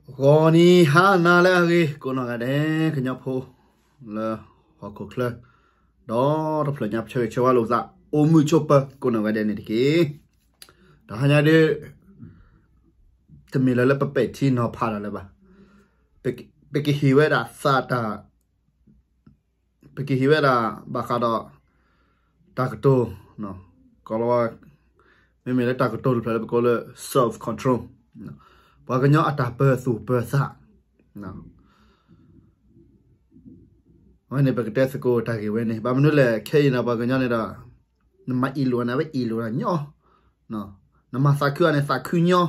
ဂီၤနံၤဟါနၤလၢအဂ့ၤ ကိးနီၢ်ဂၤဒဲး ကညီဖိလၢဟီၣ်ခိၣ်ချၢ ဒီးတဖျၢၣ်ညါပဆၢဂ့ၤဆၢဝါလိာ်သး အိၣ်မုာ်ဆိးပၢၤကိးနီၢ်ဂၤဒဲးန့ၣ်တက့ၢ်. တဟါညါဒ် တမ့ၢ်လၢလၢပပဲာ်ထံနီၤဖးတၢ်လၢၤဘၣ်. ပကဟ့ၣ်ဝဲဒၣ်သးတၢ် ပကဟ့ၣ်ဝဲဒၣ်ဘၣ်ဃးဒီး တၢ်ကတိၤ ကီၤလၤဝါ မ့မ့ၢ်လၢတၢ်ကတိၤတဖျၢၣ်လၢပကိးလၢ self control ပှၤကညီအတၢ်ပၢၤသူၣ်ပၢၤသး အဝဲန့ၣ် ပကတဲသကိးတၢ်ဂ့ၢ်ဝဲန့ၣ် ဘၣ်မနုၤလဲၣ် ခဲအံၤန့ၣ် ပှၤကညီန့ၣ်ဒီး နမၤအ့ၣ်လိာ်န့ၣ် အဝဲအ့ၣ်လိာ်ဒၣ်ညီ နမၤသးခုအီၤန့ၣ် သးခုညီ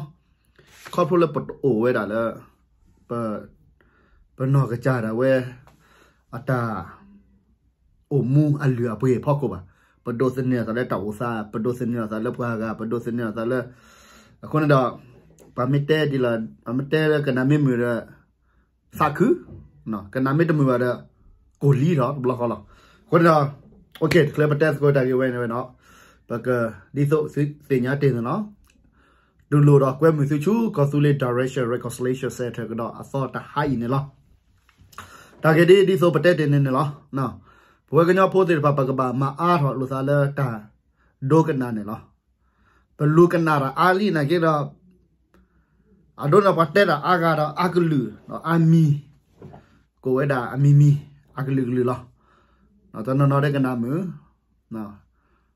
ခီဖျိလၢပတအိၣ်ဝဲဒၣ်လၢ ပ ပနီၢ်ကစၢ်ဒၣ်ဝဲ အတၢ် အိၣ်မူအလုၢ်အပှ့ၤအဖီခိၣ်ဘၣ်. ပဒိးသန့ၤအသးလၢတၢ်အိၣ်သး, ပဒိးသန့ၤအသးလၢပှၤဂၤ, ပဒိးသန့ၤအသးလၢ အဃိန့ၣ်ဒီး ပှၤမ့ၢ်တဲဒ်လီၤ, ပှၤမ့ၢ်တဲလၢကနၣ်မ့ၢ်မုာ်ဒီး သးခု, ကနၣ်မ့ၢ်တမုာ်ဘၣ်ဒီး ကိၢ်လံဒီးတဘျီဃီလီၤ. အဃိန့ၣ်ဒီး တချုးပတဲသကိးတၢ်ဂ့ၢ်ဝဲန့ၣ်ဝဲဒီး ပက ဒ်သိးသုသ့ၣ်ညါတ့ၢ်န့ၣ်လီၤ. တူၢ်လိာ်ဒီးကွဲမုာ်သုဆူ ကီၢ်သူလ့ၤ Direction Reconciliation Center ကဒီးအသီတဟါအံၤန့ၣ်လီၤ. တၢ်ဂ့ၢ်ဒ် ဒ်သိးပတဲတ့ၢ်န့ၣ်န့ၣ်လီၤ. ပဝဲကညီဖိသ့ၣ်တဖၣ် ပကဘၣ်မၤအါထီၣ်လိာ်သးလၢတၢ်ဒိကနၣ်န့ၣ်လီၤ. ပလူၤကနၣ်တၢ်အါလံနာ်က့ဒီး အဒိန့ၣ်ပှၤတဲတၢ်အါဂၤဒီးအါကလုာ်, အါမံၤ, ကိးဝဲဒၣ်အမံၤမံၤ, အကလုာ်ကလုာ်လီၤ. တနီၤနီၤဒ်ကနၣ်မုာ်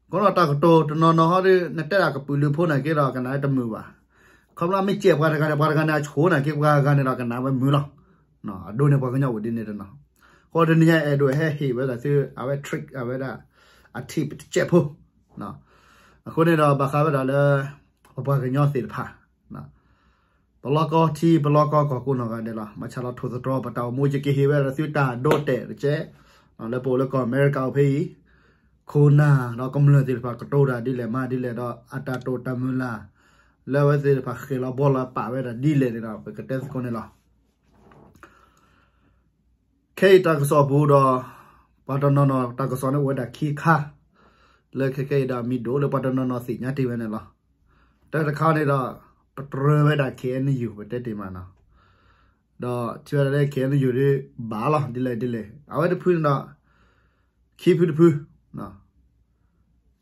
အဃိဒီးတၢ်ကတိၤတနီၤနီၤဟီဒီး နတဲဒၣ်ကပုာ်လုးဖိနာ်က့ဒီး ကနၣ်ဝဲတမုာ်ဘၣ်. ခီဖျိမ့ၢ်စဲးပှၤတဂၤန့ၣ် ပှၤတဂၤန့ၣ်အဆိနာ်က့ ပှၤဂၤန့ၣ်ဒီးကနၣ်ဝဲမုာ်လီၤ. အဒိန့ၣ်ပှၤကညီအိၣ်ဒ်န့ၣ်တနီၤ. ဃိတနံၤညါအဲၣ်ဒိး ဟဲဟ့ၣ်ဝဲဒၣ်သု အဝဲ trick အဝဲဒၣ် အ tip တစဲးဖိ အဃိန့ၣ်ဒီးဘၣ်ဃးဝဲဒၣ်လၢ ပပှၤကညီသ့ၣ်တဖၣ် ပလီၢ်ကီထံ ပလီၢ်ကီကီၢ်ကိးနီၢ်ဂၤဒဲးလီၤ. မၤဆါလီၤထိၣ်သတြီၤပတၢ်အိၣ်မူ ယကဟ့ၣ်ဝဲဒၣ်သုတၢ်ဒိတဲာ်တက့ၢ်. လၢပအိၣ်လၢကီၢ်အမဲရကၤအိၣ်ဖဲအံၤ ခိၣ်နၢ်ဒီးကမျၢၢ်သ့ၣ်တဖၣ် ကတိၤတၢ်ဒ်လဲၣ်မၤဒ်လဲၣ်ဒီး အတၢ်တိာ်တၢ်မုၢ်လၢ် လၢအဝဲသ့ၣ်တဖၣ်ဃ့ၢ်လီၤဘှီလီၤပာ်ဝဲဒၣ်ဒ်လဲၣ်န့ၣ်ဒီး ပကတဲသကိးန့ၣ်လီၤ. ခဲအံၤတၢ်ကစီၣ်ပူၤဒီး ပှၤတနီၤနီၤ တၢ်ကစီၣ်န့ၣ်အိၣ်ဝဲဒၣ်ခံခါ လၢခဲခဲအံၤဒီးမံၤဒိၣ်လၢပှၤတနီၤနီၤသ့ၣ်ညါတ့ၢ်ဝဲန့ၣ်လီၤ. တၢ်တခါန့ၣ်ဒီး ပတြၢၤဝဲဒၣ် K N U ပတဲတ့ၢ်မးနီၤ ဒီးထံၣ်ဝဲဒၣ်လၢ K N U ဒ်ဘၣ်လီၤ ဒ်လဲၣ်ဒ်လဲၣ် အဝဲတဖုန့ၣ်ဒီး ခံဖုတဖု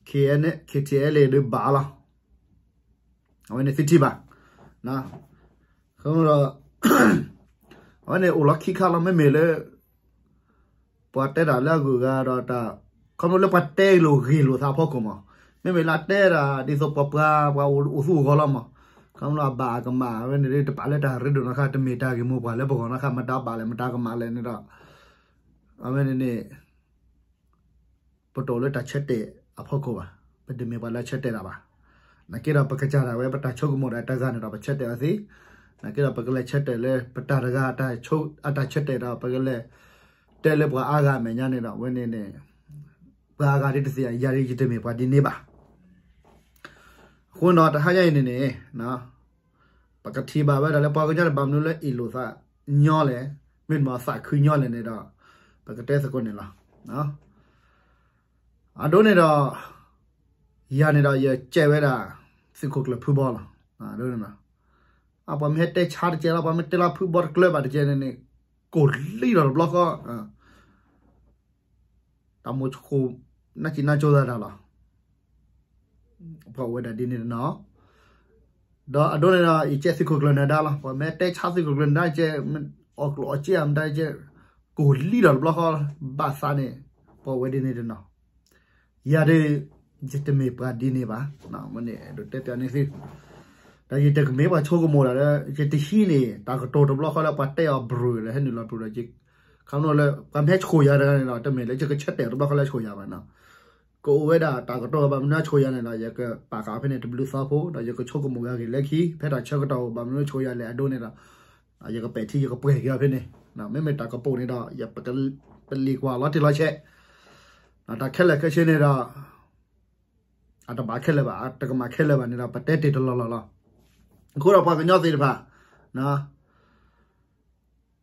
K N K T L A ဒ်ဘၣ်လီၤ. အဝဲန့ၣ်သုထံၣ်ဘၣ်. ဒီး အဝဲန့ၣ်အိၣ်လီၤခံခါလီၤ မ့မ့ၢ်လၢ ပှၤတဲတၢ်လၢအဂုၤအဂၤဒီးတၢ် ခီဖျိလၢပှၤတဲလိာ်ဂ့ၤလိာ်သးအဖီခိၣ်မး မ့မ့ၢ်လၢအတဲဒၣ်ဒ်သိးပှၤပှၤပှၤအိၣ်သူၣ်အိၣ်ဂီၤလီၤမး ခီဖျိအဘၣ်အကမၣ် အဝဲန့ၣ်တပာ်လၢတၢ်ရ့ဒိၣ်နီၢ်ခါ တမ့ၢ်တၢ်ဂ့ၢ်မိၢ်ပှၢ်လၢပဂီၢ်နီၢ်ခါ မတၤဘၣ်လဲၣ် မတၤကမၣ်လဲၣ်န့ၣ်ဒီး အဝဲန့ၣ်န့ၣ် ပတအိၣ်လၢတၢ်ဆၢတဲာ်အဖီခိၣ်ဘၣ်. ပတမ့ၢ်ပှၤလၢဆၢတဲာ်တၢ်ဘၣ်. နာ်က့ဒီးပကစၢ်ဒၣ်ဝဲ ပတၢ်ဆိကမိၣ်ဒၣ်တဂၤန့ၣ်ဒီး ပဆၢတဲာ်အီၤသ့. နာ်က့ဒီးပကလဲၤဆၢတဲာ်လၢပတၢ်တဂၤ အတၢ်ဆၢတဲာ်ဒီး ပကလဲၤ တဲလၢပှၤအါဂၤအမဲာ်ညါန့ၣ်ဒီး အဝဲန့ၣ်န့ၣ် ပှၤအါဂၤဒ်တသ့ၣ်ညါ ယၤဒ်ယတမ့ၢ်ပှၤဒ်န့ၣ်ဘၣ်. အဃိန့ၣ်ဒီး တဟါညါအံၤန့ၣ်န့ၣ် ပကထံၣ်ဘၣ်ဝဲဒၣ်လၢပှၤကညီန့ၣ် ဘၣ်မနုၤလၢအ့ၣ်လိာ်သးညီလဲၣ်, မ့တမ့ၢ်သးခုညီလဲၣ်န့ၣ်ဒီး ပကတဲသကိးန့ၣ်လီၤ. အဒိန့ၣ်ဒီး ယၤန့ၣ်ဒီး ယကဲဝဲဒၣ် သုးခိၣ်ကျၢၢ်ဖုဘီလီၤ. အဒိန့ၣ်ဒီး ပှၤမ့ၢ်ဟဲတဲဆါတကဲလီၤ, ပှၤမ့ၢ်တဲလီၤဖုဘီတကျၢၤဘၣ်တကဲန့ၣ်န့ၣ် ကိၢ်လံဒီးတဘျီဃီ တၢ်မိၣ်ဆှိၣ် နၢ်စံၣ်နၢ်ကၠိသးတၢ်လီၤ. ပှၤအိၣ်ဝဲဒၣ်ဒ်န့ၣ်တနီၤ, ဒီးအဒိန့ၣ်ဒီး ယကဲသုးခိၣ်ကျၢၢ်နၢၤဒါလီၤ. ပှၤမ့ၢ်တဲဆါသုးခိၣ်ကျၢၢ်နၢၤဒါကဲ အီၣ်ကျိၣ်အီၣ်စ့အမတၤကဲ ကိၢ်လံဒီးတဘျီဃီ ဘၣ်သးန့ၣ် ပှၤအိၣ်ဝဲဒ်န့ၣ်တနီၤ. ယၤဒ် ယတမ့ၢ်ပှၤဒ်န့ၣ်ဘၣ်. မ့ၢ်န့ၣ် အဲၣ်ဒိးတဲပၠးန့ၢ်သု ဒီးယတကမ့ၢ်ပှၤဆိကမိၣ်ဒၣ်လၢ ယတဟံးန့ၢ် တၢ်ကတိၤတဘျီဃီလၢပှၤတဲအီၤဘြူၤလၢဟဲနုာ်လီၤဘြူၤဒီး ခီဖျိလၢ ပှၤမ့ၢ်ဟဲဆှိၣ်ယၤတဂၤန့ၣ်ဒီး တမ့ၢ်လၢယကဆၢတဲာ်တဘျီဃီလၢဆှိၣ်ယၤဘၣ်နီၤ. ကအိၣ်ဝဲဒၣ်တၢ်ကတိၤဘၣ်မနုၤဆှိၣ်ယၤန့ၣ်ဒီး ယကပာ်ဃာ်ဖဲန့ၣ်တဘျုးသီဖိ ဒီးယကဆိကမိၣ်ဂ့ၤဂ့ၤလၢခံ ဖဲတၢ်ဆၢကတီၢ်ဘၣ်မနုၤဆှိၣ်ယၤလဲၣ်အဒိန့ၣ်ဒီး ယကပဲာ်ထံယကပှဲၤက့ၤအီၤဖဲန့ၣ်, မ့မ့ၢ်တၢ်ကပိာ်န့ၣ်ဒီး ယပလံၤကွၢ်လီၤတံၢ်လီၤဆဲး, တၢ်ခဲလၢာ်ခဲဆ့န့ၣ်ဒီး အတဘၣ်ခဲလၢာ်ဘၣ် အတကမၣ်ခဲလၢာ်ဘၣ်န့ၣ်ဒီး ပတဲတ့ၢ်တလီၢ်လီၢ်လီၤ. အဃိဒီးပှၤကညီသ့ၣ်တဖၣ်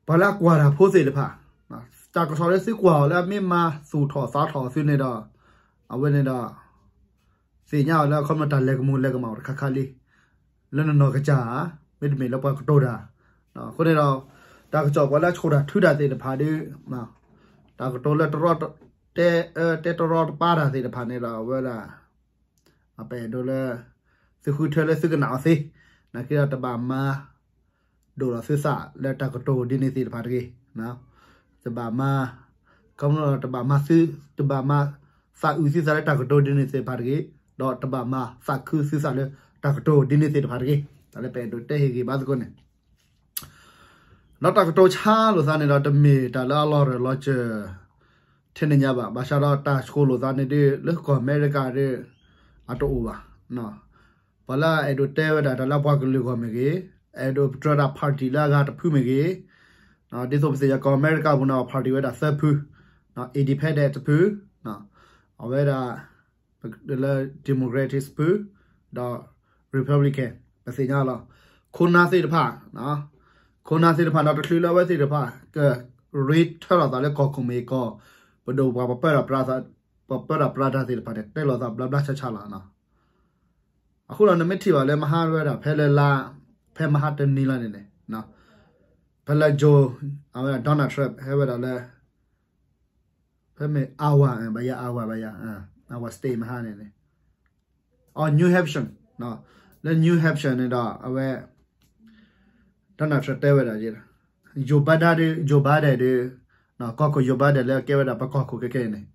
ပှၤလၢအကွၢ်တၢ်ဖိသ့ၣ်တဖၣ်, တၢ်ကစီၣ်လၢသုကွၢ်အီၤလၢအမ့ၢ်မၤသူၣ်ထီၣ်သးထီၣ်သုန့ၣ်ဒီး အဝဲန့ၣ်ဒီး သ့ၣ်ညါအီၤလၢအခီပညီတၢ်လဲၤကမူၤလဲၤကမၣ်တခါခါလံ, လၢနနီၢ်ကစၢ်ဧါ, မ့တမ့ၢ်လၢပှၤကတိၤတၢ်, အဃိန့ၣ်ဒီး တၢ်ကစီၣ်ပှၤလၢအဆိၣ်တၢ်ထုတၢ်သ့ၣ်တဖၣ်ဒီး တၢ်ကတိၤလၢတရီ တဲ တဲတရီတပါတၢ်သ့ၣ်တဖၣ်န့ၣ်ဒီး အဝဲဒၣ် ပအဲၣ်ဒိးလၢ သုဃုထၢလၢသုကနၣ်အီၤသ့, နာ်က့ဒီးတဘၣ်မၤ ဒိၣ်ဒီးသုသးလၢတၢ်ကတိၤဒ်န့ၣ်သ့ၣ်တဖၣ်တဂ့ၤ, တဘၣ်မၤ ခီဖျိတဘၣ်မၤသု တဘၣ်မၤသးအုးသုသးလၢတၢ်ကတိၤဒ်န့ၣ်သ့ၣ်တဖၣ်တဂ့ၤ, ဒီးတဘၣ်မၤသးခုသုသးလၢတၢ်ကတိၤဒ်န့ၣ်သ့ၣ်တဖၣ်တဂ့ၤ, တၢ်လၢပအဲၣ်ဒိးတဲဟ့ၣ်ဂ့ၤဘၣ်သကိးန့ၣ် ဒီးတၢ်ကတိၤဆါလိာ်သးန့ၣ်ဒီး တမ့ၢ်တၢ်လၢအလီၤရၢၢ်လီၤစၢၤ ထဲန့ၣ်ညါဘၣ်. ဘၣ်ဆၣ်ဒီးတၢ်ဆိၣ်လိာ်သးန့ၣ်ဒီး လၢကီၢ်အမဲရကၤဒီး အတအိၣ်ဘၣ်. ပှၤလၢအအဲၣ်ဒိးတဲဝဲဒၣ်တၢ်လၢအပှၤကလုာ်အဂီၢ်မ့ၢ်ဂ့ၤ, အဲၣ်ဒိးပတြၢၤဒၣ် party လၢအဂၤတဖုမ့ၢ်ဂ့ၤ, ဒ်သိးပသ့ၣ်ညါကီၢ်အမဲရကၤပူၤန့ၣ် party ဝဲဒၣ်သၢဖု, independent တဖု, အဝဲဒၣ် လၢ Democratic တဖု, ဒီး Republican ပသ့ၣ်ညါလီၤ. ခိၣ်နၢ်သ့ၣ်တဖၣ်, ခိၣ်နၢ်သ့ၣ်တဖၣ်ဒီးတချုးလၢအဝဲသ့ၣ်တဖၣ် ကရ့ထၢထီၣ်သးလၢကီၢ်ခိၣ်မ့ၢ်ဂ့ၤ ကီၢ်ပဒိၣ်ပှၤ ပပၢတၢ်ပြးတၢ်သ့ၣ်တဖၣ်န့ၣ် တဲလိာ်သးဘျါဘျါဆါဆါလီၤ. အဃိဒီးနမ့ၢ်ထံၣ်ဘၣ်လၢမဟါဝဲဒၣ် ဖဲလၢလါ ဖဲမဟါတနံၤလီၤန့ၣ်န့ၣ်, ဖဲလၢ Joe အဝဲဒၣ် Donald Trump ဟဲဝဲဒၣ်လၢ ဖဲမ့ၢ် Iowa ဘၣ်ယၤ Iowa ဘၣ်ယၤ Iowa State မဟါန့ၣ်န့ၣ်, အ New Hampshire လၢ New Hampshire န့ၣ်ဒီး အဝဲ Donald Trump တဲဝဲဒၣ် Joe Biden ဒီး Joe Biden ဒီး ကီၢ်ခိၣ် Joe Biden လၢကဲဝဲဒၣ်ပကီၢ်ခိၣ်ခဲခဲအံၤန့ၣ်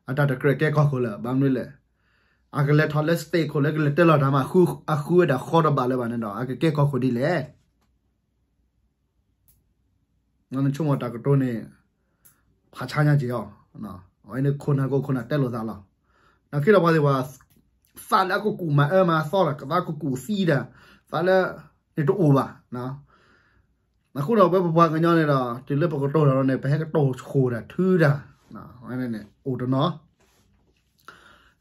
အတၢ်တကြၢးကဲကီၢ်ခိၣ်လၢၤ ဘၣ်မနုၤလဲၣ်. အကလဲၤထီၣ်လၢ state ခိၣ်လၢကလဲၤတဲလီၤတၢ်မး အဃုဝဲဒၣ်ဃီတဘၣ်လၢၤဘၣ်န့ၣ်ဒီး အကကဲကီၢ်ခိၣ်ဒ်လဲၣ်. နဆိကမိၣ်တၢ်ကတိၤန့ၣ် ဖးဆါညါက့ၤအီၤ, အဝဲန့ၣ်ခိၣ်နၢ်ကိးခိၣ်နၢ်တဲလိာ်သးလီၤ. နာ်က့ဒီးပှၤသ့ၣ်ပှၤ သးလၢအကကူၣ်မၤအၢမၤသီဒီး ကသးကကူၣ်သံတၢ် သးလၢ န့ၣ်တအိၣ်ဘၣ်. အဃိဒီးပဝဲပပှၤကညီန့ၣ်ဒီး တုၤလၢပကတိၤတၢ်လီၤန့ၣ် ပဟဲကတိၤဆိၣ်တၢ်ထုတၢ် ဝဲန့ၣ်န့ၣ် အိၣ်တနီၤ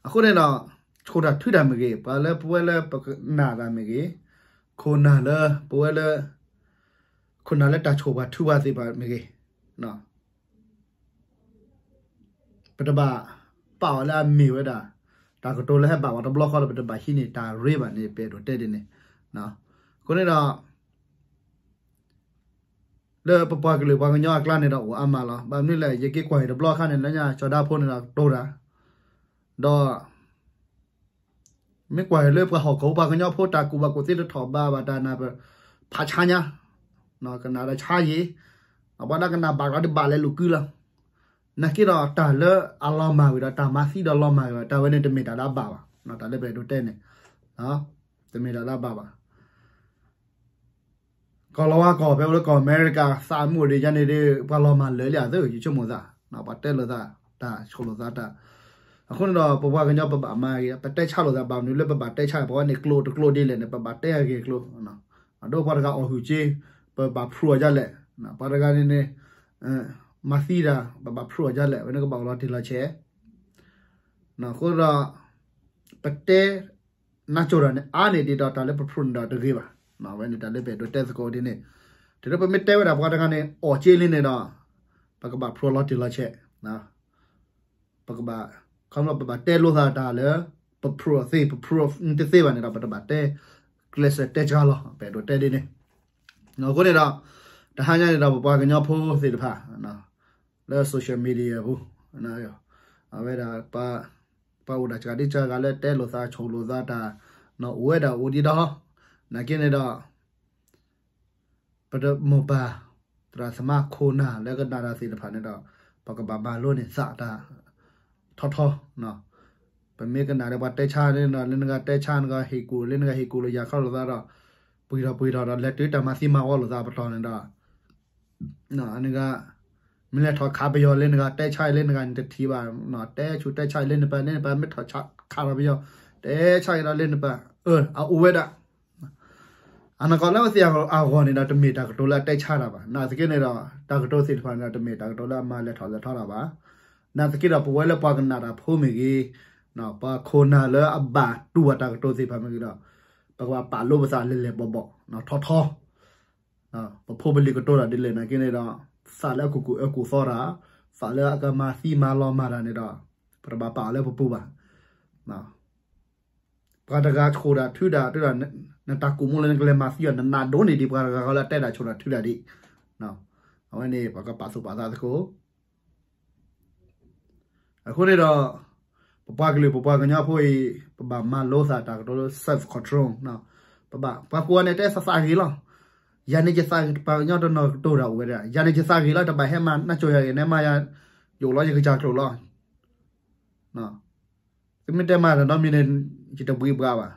အဃိန့ၣ်ဒီး ဆိၣ်တၢ်ထုတၢ်မ့ၢ်ဂ့ၤ, ပှၤလၢပဝဲလၢပကနၣ်တၢ်မ့ၢ်ဂ့ၤ, ခိၣ်နၢ်လၢပဝဲလၢ ခိၣ်နၢ်လၢတၢ်ဆိၣ်ပှၤထုပှၤသ့ၣ်တဖၣ်မ့ၢ်ဂ့ၤ, ပတဘၣ်ပာ်အီၤလၢအမ့ၢ်ဝဲဒၣ် တၢ်ကတိၤလၢဟဲဘၣ်ပှၤတဘျီဃီဒီး ပတဘၣ်ဟံးန့ၢ်တၢ်ရ့ဘၣ်န့ၣ် ပအဲၣ်ဒိးတဲဒ်န့ၣ်. အဃိန့ၣ်ဒီး လၢပပှၤကလုာ်ပှၤကညီအကျါန့ၣ်ဒီး အိၣ်အါမးလီၤ. ဘၣ်မနုၤလဲၣ် ယက့ၤကွၢ်အံၤတဘျီအခါန့ၣ် လၢညါကၠီၤဒါဖိန့ၣ်ဒီးကတိၤတၢ် ဒီး မ့ၢ်ကွၢ်လၢပှၤဟီၣ်ခိၣ်ပှၤကညီဖိ တၢ်ကူၣ်ဘၣ်ကူၣ်သ့တထီၣ်ဘးဘၣ်တၢ်နၢ်ပၢၢ် ဖးဆါညါ, ကနၣ်ဒီးဆါယံၤ, အပှၤဒၣ်ကနၣ်ဘၣ်ကျီဒီးဘၣ်လဲၤလူၤကုလီၤ. နာ်က့ဒီးတၢ်လၢအလီၤမၢ်ဝံၤဒီး တၢ်မၤသံဒီးလီၤမၢ်ဝံၤဒီး တၢ်ဝဲန့ၣ်တမ့ၢ်တၢ်လၢအဘၣ်ဘၣ်. တၢ်လၢပအဲၣ်ဒိးတဲန့ၣ် တမ့ၢ်တၢ်လၢအဘၣ်ဘၣ်. ကီၢ်လီၤဝါကီၢ် ဖဲလၢကီၢ်အမဲရကၤ သးမူဒံးယါန့ၣ်ဒီး ပှၤလီၤမၢ်လၢာ်လံဧါသ့ ယဆိကမိၣ်သး, ပှၤတဲလိာ်သး တၢ်ဆိၣ်လိာ်သးတၢ်. အဃိန့ၣ်ဒီး ပပှၤကညီပဘၣ်မၤဂ့ၤ ပတဲဆါလိာ်သး ဘၣ်မနုၤလၢပဘၣ်တဲဆါ ပဝဲန့ၣ်ကျိာ်တကျိာ်ဒ်လဲၣ်န့ၣ် ပဘၣ်တဲအဂ့ၢ်အကျိၤ, အဒိပှၤတဂၤအီၣ်ဟုၣ်က့ ပဘၣ်ဖျိအီၤဒ်လဲၣ်, ပှၤတဂၤန့ၣ်န့ၣ် မၤသံတၢ် ပဘၣ်ဖျိအီၤဒ်လဲၣ် ဝဲန့ၣ်ကဘၣ်အိၣ်လီၤတံၢ်လီၤဆဲး အဃိဒီး ပတဲ နၢ်ကၠိတၢ်န့ၣ် အါန့ၢ်ဒံးဒီးတၢ်လၢပဖျိန့ၣ်ဒီးတဂ့ၤဘၣ်. ဝဲန့ၣ်တၢ်လၢပအဲၣ်ဒိးတဲသကိးဒ်န့ၣ်, တုၤလၢပမ့ၢ်တဲဝဲဒၣ်ပှၤတဂၤန့ၣ် အီၣ်က့လံန့ၣ်ဒီး ပကဘၣ်ဖျိလီၤတံၢ်လီၤဆဲး, ပကဘၣ် ခီဖျိပဘၣ်တဲလိာ်သးတၢ်လၢ ပဖျိအီၤသ့ ပဖျိတသ့ဘၣ်န့ၣ်ဒီး ပတဘၣ်တဲ ကျဲးစၢးတဲစှၤလီၤ ပအဲၣ်ဒိးတဲဒ်န့ၣ်. အဃိန့ၣ်ဒီး တဟါညါန့ၣ်ဒီး ပပှၤကညီဖိသ့ၣ်တဖၣ် လၢ social media ပူၤ အဝဲဒၣ် ပှၤအိၣ်ဒၣ်စှၤဒံးစှၤဂၤလၢတဲလိာ်သးဆိၣ်လိာ်သးတၢ် အိၣ်ဝဲဒၣ်အိၣ်ဒံးဒီး နာ်က့န့ၣ်ဒီး ပတမိၢ်ပၢ် သရၣ်သမါခိၣ်နၢ်လၢကနၣ်တၢ်သ့ၣ်တဖၣ်န့ၣ်ဒီး ပကဘၣ်မၤလိန့ၢ်သးတၢ်ထီထီ ပမ့ၢ်ကနၣ်ဒီးပှၤတဲဆါန့ၣ်ဒီး လၢနဂၤတဲဆါနဂၤဟ့ၣ်ကူၣ် လၢနဂၤဟ့ၣ်ကူၣ်လၢယၤခီလိာ်သးဒီး ပှံၤထီၣ်ပှံၤထီၣ်ဒီး လဲၤတုၤတၢ်မၤသံမၤဝီလိာ်သးပတီၢ်န့ၣ်ဒီး နဂၤ မ့ၢ်လဲၤထီၣ်ခးပယီၤလၢနဂၤတဲဆါ လၢနဂၤနတထံၣ်ဘၣ် တဲဆူတဲဆါလၢနပၢ် လၢနပၢ်မ့ၢ်ထီၣ်ခးထီၣ်ပယီၤ တဲဆါက့ၤဒီးလၢနပၢ် အအိၣ်ဝဲဒၣ် အနီၢ်ကီၢ်လၢပသ့ၣ်အဂီၢ်န့ၣ်ဒီး တမ့ၢ်တၢ်ကတိၤလၢအတဲဆါတၢ်ဘၣ်. နာ်သက့န့ၣ်ဒီး တၢ်ကတိၤသ့ၣ်တဖၣ်န့ၣ်ဒီး တမ့ၢ်တၢ်ကတိၤလၢအမၤလဲၤထီၣ်လဲၤထီတၢ်ဘၣ်. နာ်သက့ဒီး ပဝဲလၢပှၤကနၣ်တၢ်ဖိမ့ၢ်ဂ့ၤ, ပှၤခိၣ်နၢ်လၢအဘၣ်တူၢ်ဘၣ်တၢ်ကတိၤသ့ၣ်တဖၣ်မ့ၢ်ဂ့ၤဒီး ပကဘၣ်ပာ်လိပသးလဲၤလဲၤဘီဘီ ထီထီ ပဖိပလံၤကတိၤတၢ်ဒ်လဲၣ်နာ်က့န့ၣ်ဒီး သးလၢအကူၣ်ကူၣ်အၢကူၣ်သီတၢ်, သးလၢအကမၤသံမၤလီၤမၢ်တၢ်န့ၣ်ဒီး ပတဘၣ်ပာ်အီၤလၢပပူၤဘၣ်. ပှၤတဂၤဆိၣ်တၢ်ထုတၢ် တၢ် နတၢ်ကူၣ်မူလၢနကလဲၤမၤသံအီၤ နနးဒိၣ်န့ၢ်ဒံးပှၤတဂၤဂၤလၢအတဲဒၣ်ဆိၣ်တၢ်ထုတၢ်ဒံး, အဝဲန့ၣ် ပှၤကပာ်သူၣ်ပာ်သးသကိး အဃိန့ၣ်ဒီး ပပှၤကလုာ်ပပှၤကညီဖိအံၤ ပဘၣ်မၤလိသးတၢ်ကတိၤလၢ self control, ပဘၣ် ပှၤကိးဂၤန့ၣ် တဲသးသးဂ့ၤလီၤ. ယၤန့ၣ်ယသးဂ့ၤ ပှၤကညီတနီၤကတိၤတၢ်အိၣ်ဝဲဒၣ် ယၤန့ၣ်ယသးဂ့ၤလီၤ တဘၣ်ဟဲမၤနၢ်ကၠိယၤဂ့ၤ နမၤယၤ ယအိၣ်လီၤယကစၢ်ကျိၤလီၤ. သုမ့ၢ်တဲမၤတၢ်နီတမံၤန့ၣ် ယတဘှံးဘှါဘၣ်.